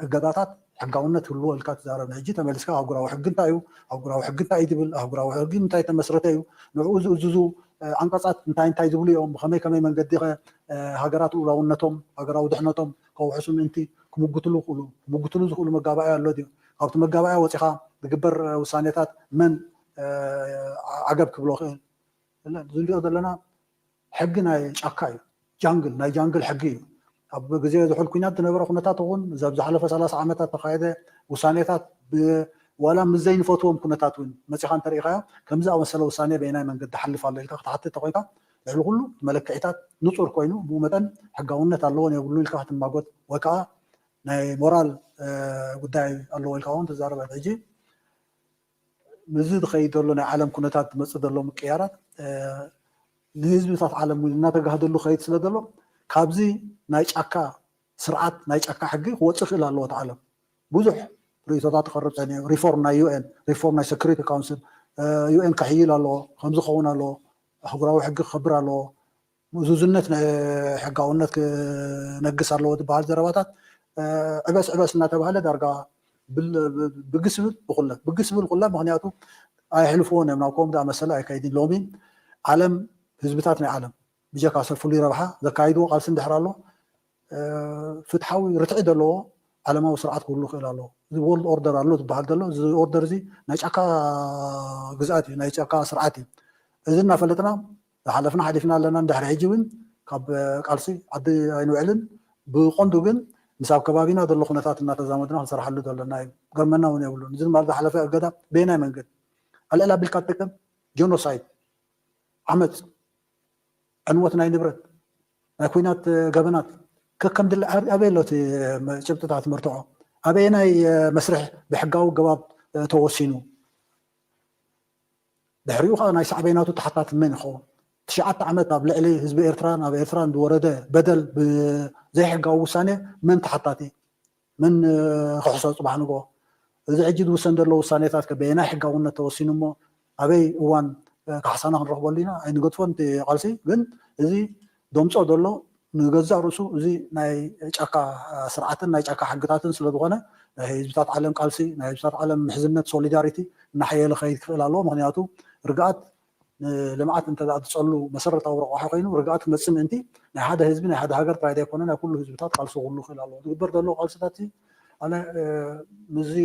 እገዳታት ሕጋውነት ህልዎ ኢልካ ትዛረብ። ሕጂ ተመሊስካ ኣህጉራዊ ሕጊ እንታይ እዩ፣ ኣህጉራዊ ሕጊ እንታይ እዩ ዝብል፣ ኣህጉራዊ ሕጊ እንታይ ተመስረተ እዩ፣ ንዕኡ ዝእዝዙ ኣንቀጻት እንታይ እንታይ ዝብሉ እዮም፣ ብኸመይ ከመይ መንገዲ ከ ሃገራት ልኡላውነቶም፣ ሃገራዊ ድሕነቶም ከውሕሱ ምእንቲ ክምጉትሉ ይኽእሉ። ክምጉትሉ ዝኽእሉ መጋባእያ ኣሎ ድዩ? ካብቲ መጋባእያ ወፂኻ ዝግበር ውሳኔታት መን ዓገብ ክብሎ ክእል? እዚ ንሪኦ ዘለና ሕጊ ናይ ጫካ እዩ። ጃንግል፣ ናይ ጃንግል ሕጊ እዩ። ኣብ ግዜ ዝሑል ኩናት ዝነበረ ኩነታት እውን፣ እዚ ኣብ ዝሓለፈ ሰላሳ ዓመታት ተኻየደ ውሳኔታት፣ ዋላ ምስ ዘይንፈትዎም ኩነታት እውን መፂኻ እንተሪኢኻዮ፣ ከምዚ ኣመሰለ ውሳኔ በየናይ መንገዲ ሓልፍ ኣሎ ኢልካ ክትሓትት ተኮይንካ፣ ልዕሊ ኩሉ መለክዒታት ንፁር ኮይኑ፣ ብኡ መጠን ሕጋውነት ኣለዎን የብሉን ኢልካ ክትማጎት ወይ ከዓ ናይ ሞራል ጉዳይ ኣለዎ ኢልካ እውን ትዛረብ። ሕጂ ምስዚ ዝኸይድ ዘሎ ናይ ዓለም ኩነታት ዝመፅእ ዘሎ ምቅያራት ንህዝብታት ዓለም እውን እናተጋህደሉ ከይድ ስለ ዘሎ፣ ካብዚ ናይ ጫካ ስርዓት፣ ናይ ጫካ ሕጊ ክወፅእ ክእል ኣለዎ። እቲ ዓለም ብዙሕ ርእይቶታት ክቐርብ ፀኒሑ። ሪፎርም ናይ ዩ ኤን፣ ሪፎርም ናይ ሴኩሪቲ ካውንስል፣ ዩ ኤን ከሕይል ኣለዎ፣ ከምዚ ክኸውን ኣለዎ፣ ኣህጉራዊ ሕጊ ክኸብር ኣለዎ፣ ምእዙዝነት ናይ ሕጋውነት ክነግስ ኣለዎ ዝበሃል ዘረባታት ዕበስ ዕበስ እናተባህለ ዳርጋ ብግስ ብል ብኩለ ብግስ ብል ኩለ። ምክንያቱ ኣይሕልፍዎን እዮም፣ ናብ ከምኡ ዝኣመሰለ ኣይከይድን። ሎሚ ዓለም፣ ህዝብታት ናይ ዓለም ብጀካ ሰብ ፍሉይ ረብሓ ዘካይድዎ ቃልሲ እንድሕር ኣሎ፣ ፍትሓዊ ርትዒ ዘለዎ ዓለማዊ ስርዓት ክህሉ ይኽእል ኣለዎ። እዚ ወርልድ ኦርደር ኣሎ ዝበሃል ዘሎ፣ እዚ ኦርደር እዚ ናይ ጫካ ግዝኣት እዩ፣ ናይ ጫካ ስርዓት እዩ። እዚ እናፈለጥና ዝሓለፍና ሓሊፍና ኣለና። እንድሕሪ ሕጂ እውን ካብ ቃልሲ ዓዲ ኣይንውዕልን። ብቐንዱ ግን ምስ ኣብ ከባቢና ዘሎ ኩነታት እናተዛመድና ክንሰርሓሉ ዘለና እዩ። ገርመና እውን የብሉን። እዚ ማለት ዝሓለፈ እገዳ በየናይ መንገዲ ኣልዕል ኣቢልካ ትጥቀም? ጀኖሳይድ፣ ዓመፅ፣ ዕንወት ናይ ንብረት፣ ናይ ኩናት ገበናት ከከም ድለ ኣበይ ኣሎ እቲ ጭብጥታት መርትዖ? ኣበየናይ መስርሕ ብሕጋዊ ኣገባብ ተወሲኑ? ድሕሪኡ ከዓ ናይ ሳዕቤናቱ ተሓታቲ መን ይኸውን? ትሽዓተ ዓመት ኣብ ልዕሊ ህዝቢ ኤርትራን ኣብ ኤርትራን ዝወረደ በደል ብዘይሕጋዊ ውሳኔ መን ተሓታቲ? መን ክሕሶ ጽባሕ ንግሆ? እዚ ሕጂ ዝውሰን ዘሎ ውሳኔታት ከ በየናይ ሕጋውነት ተወሲኑ እሞ ኣበይ እዋን ካሕሳና ክንረኽበሉ ኢና? ኣይንገድፎን እቲ ቃልሲ፣ ግን እዚ ደምጾ ዘሎ ንገዛእ ርእሱ እዚ ናይ ጫካ ስርዓትን ናይ ጫካ ሕግታትን ስለ ዝኾነ ናይ ህዝብታት ዓለም ቃልሲ፣ ናይ ህዝብታት ዓለም ምሕዝነት፣ ሶሊዳሪቲ እናሓየለ ክኸይድ ክኽእል ኣለዎ። ምክንያቱ ርግኣት ንልምዓት እንተ ዝጸሉ መሰረታዊ ረቋሒ ኮይኑ ርግኣት ክመጽእ ምእንቲ ናይ ሓደ ህዝቢ ናይ ሓደ ሃገር ጥራይ ዘይኮነ ናይ ኩሉ ህዝብታት ቃልሲ ክህሉ ክእል ኣለዎ። ዝግበር ዘሎ ቃልስታት ኣነ ምስዚ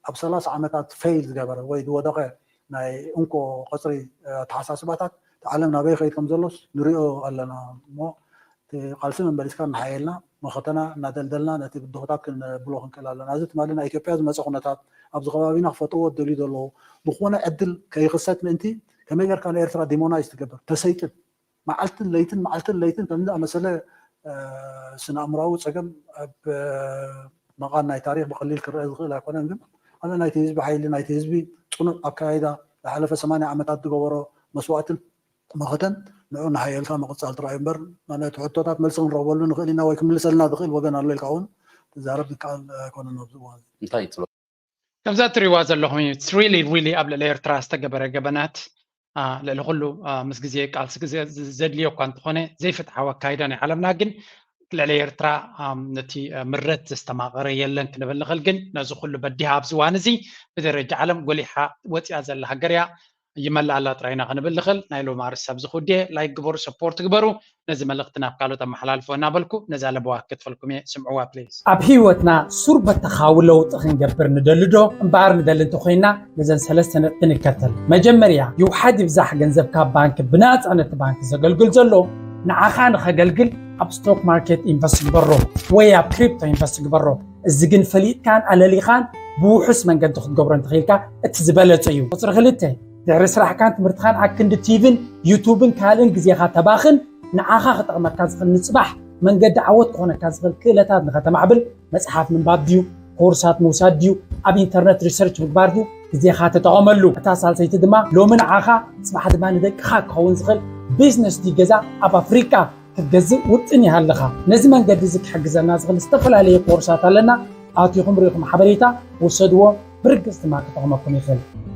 ኣብ ሰላሳ ዓመታት ፌይል ዝገበረ ወይ ዝወደቐ ናይ እንኮ ቀፅሪ ኣተሓሳስባታት ዓለም ናበይ ከይድ ከም ዘሎስ ንሪኦ ኣለና እሞ ቃልሲ መመሊስካ እናሓየልና መኸተና እናደልደልና ነቲ ብድሆታት ክንብሎ ክንክእል ኣለና። እዚ ትማሊ ናይ ኢትዮጵያ ዝመፀ ኩነታት ኣብዚ ከባቢና ክፈጥዎ ደልዩ ዘለዉ ዝኾነ ዕድል ከይኽሰት ምእንቲ ከመይ ጌርካ ንኤርትራ ዲሞናይዝ ትገብር ተሰይጥን መዓልትን ለይትን መዓልትን ለይትን ከምዚ ኣመሰለ ስነ ኣእምራዊ ፀገም ኣብ መቓን ናይ ታሪክ ብቀሊል ክረአ ዝኽእል ኣይኮነን። ግን ኣነ ናይቲ ህዝቢ ሓይሊ ናይቲ ህዝቢ ፅኑዕ ኣካይዳ ዝሓለፈ ሰማንያ ዓመታት ዝገበሮ መስዋእትን መኸተን ንዑ እናሓየልካ ምቕፃል ጥራይ እምበር ማለት ሕቶታት መልሲ ክንረኽበሉ ንኽእል ኢና ወይ ክምልሰልና ዝኽእል ወገን ኣሎ ኢልካ እውን ትዛረብ ዝከኣል ኣይኮነን ኣብዚ እዋን። እንታይ ይፅሎ ከምዛ እትሪእዋ ዘለኹም እዩ really really ኣብ ልዕሊ ኤርትራ ዝተገበረ ገበናት ልዕሊ ኩሉ ምስ ግዜ ቃልሲ ግዜ ዘድልዮ እኳ እንተኾነ ዘይፍትሓዊ ኣካይዳ ናይ ዓለምና ግን ልዕሊ ኤርትራ ነቲ ምረት ዘስተማቐረ የለን ክንብል ንኽእል። ግን ነዚ ኩሉ በዲሃ ኣብዚ እዋን እዚ ብደረጃ ዓለም ጎሊሓ ወፂኣ ዘላ ሃገር እያ። ይመልኣላ ጥራይና ክንብል ንኽእል። ናይ ሎሚ ኣርእስቲ ኣብዚ ክውድየ። ላይክ ግበሩ፣ ሰፖርት ግበሩ። ነዚ መልእኽቲ ናብ ካልኦት ኣመሓላልፎ እናበልኩ ነዛ ለበዋ ክከትፈልኩም እየ። ስምዕዋ ፕሊዝ። ኣብ ህይወትና ሱር በተኻዊ ለውጢ ክንገብር ንደሊ ዶ? እምበኣር ንደሊ እንተኾይንና ነዘን ሰለስተ ነጥቢ ንከተል። መጀመርያ ይውሓድ ይብዛሕ ገንዘብካ ባንክ ብናፃ ነቲ ባንክ ዘገልግል ዘሎ ንዓኻ ንኸገልግል ኣብ ስቶክ ማርኬት ኢንቨስት ግበሮ ወይ ኣብ ክሪፕቶ ኢንቨስት ግበሮ። እዚ ግን ፈሊጥካን ኣለሊኻን ብውሑስ መንገዲ ክትገብሮ እንተኽኢልካ እቲ ዝበለጸ እዩ። ቁፅሪ ክልተ ድሕሪ ስራሕካን ትምህርትኻን ኣክንዲ ቲቪን ዩቱብን ካልእን ግዜኻ ተባኽን ንዓኻ ክጠቕመካ ዝኽእል ንፅባሕ መንገዲ ዓወት ክኾነካ ዝኽእል ክእለታት ንኸተማዕብል መፅሓፍ ምንባብ ድዩ ኮርሳት ምውሳድ ድዩ ኣብ ኢንተርነት ሪሰርች ምግባር ድዩ ግዜኻ ተጠቐመሉ። እታ ሳልሰይቲ ድማ ሎሚ ንዓኻ ፅባሕ ድማ ንደቅኻ ክኸውን ዝኽእል ቢዝነስ ድዩ ገዛ ኣብ ኣፍሪቃ ክትገዝእ ውጥን ይሃልኻ። ነዚ መንገዲ እዚ ክሕግዘና ዝኽእል ዝተፈላለየ ኮርሳት ኣለና። ኣቲኹም ርኢኹም ሓበሬታ ውሰድዎ። ብርግጽ ድማ ክጠቕመኩም ይኽእል።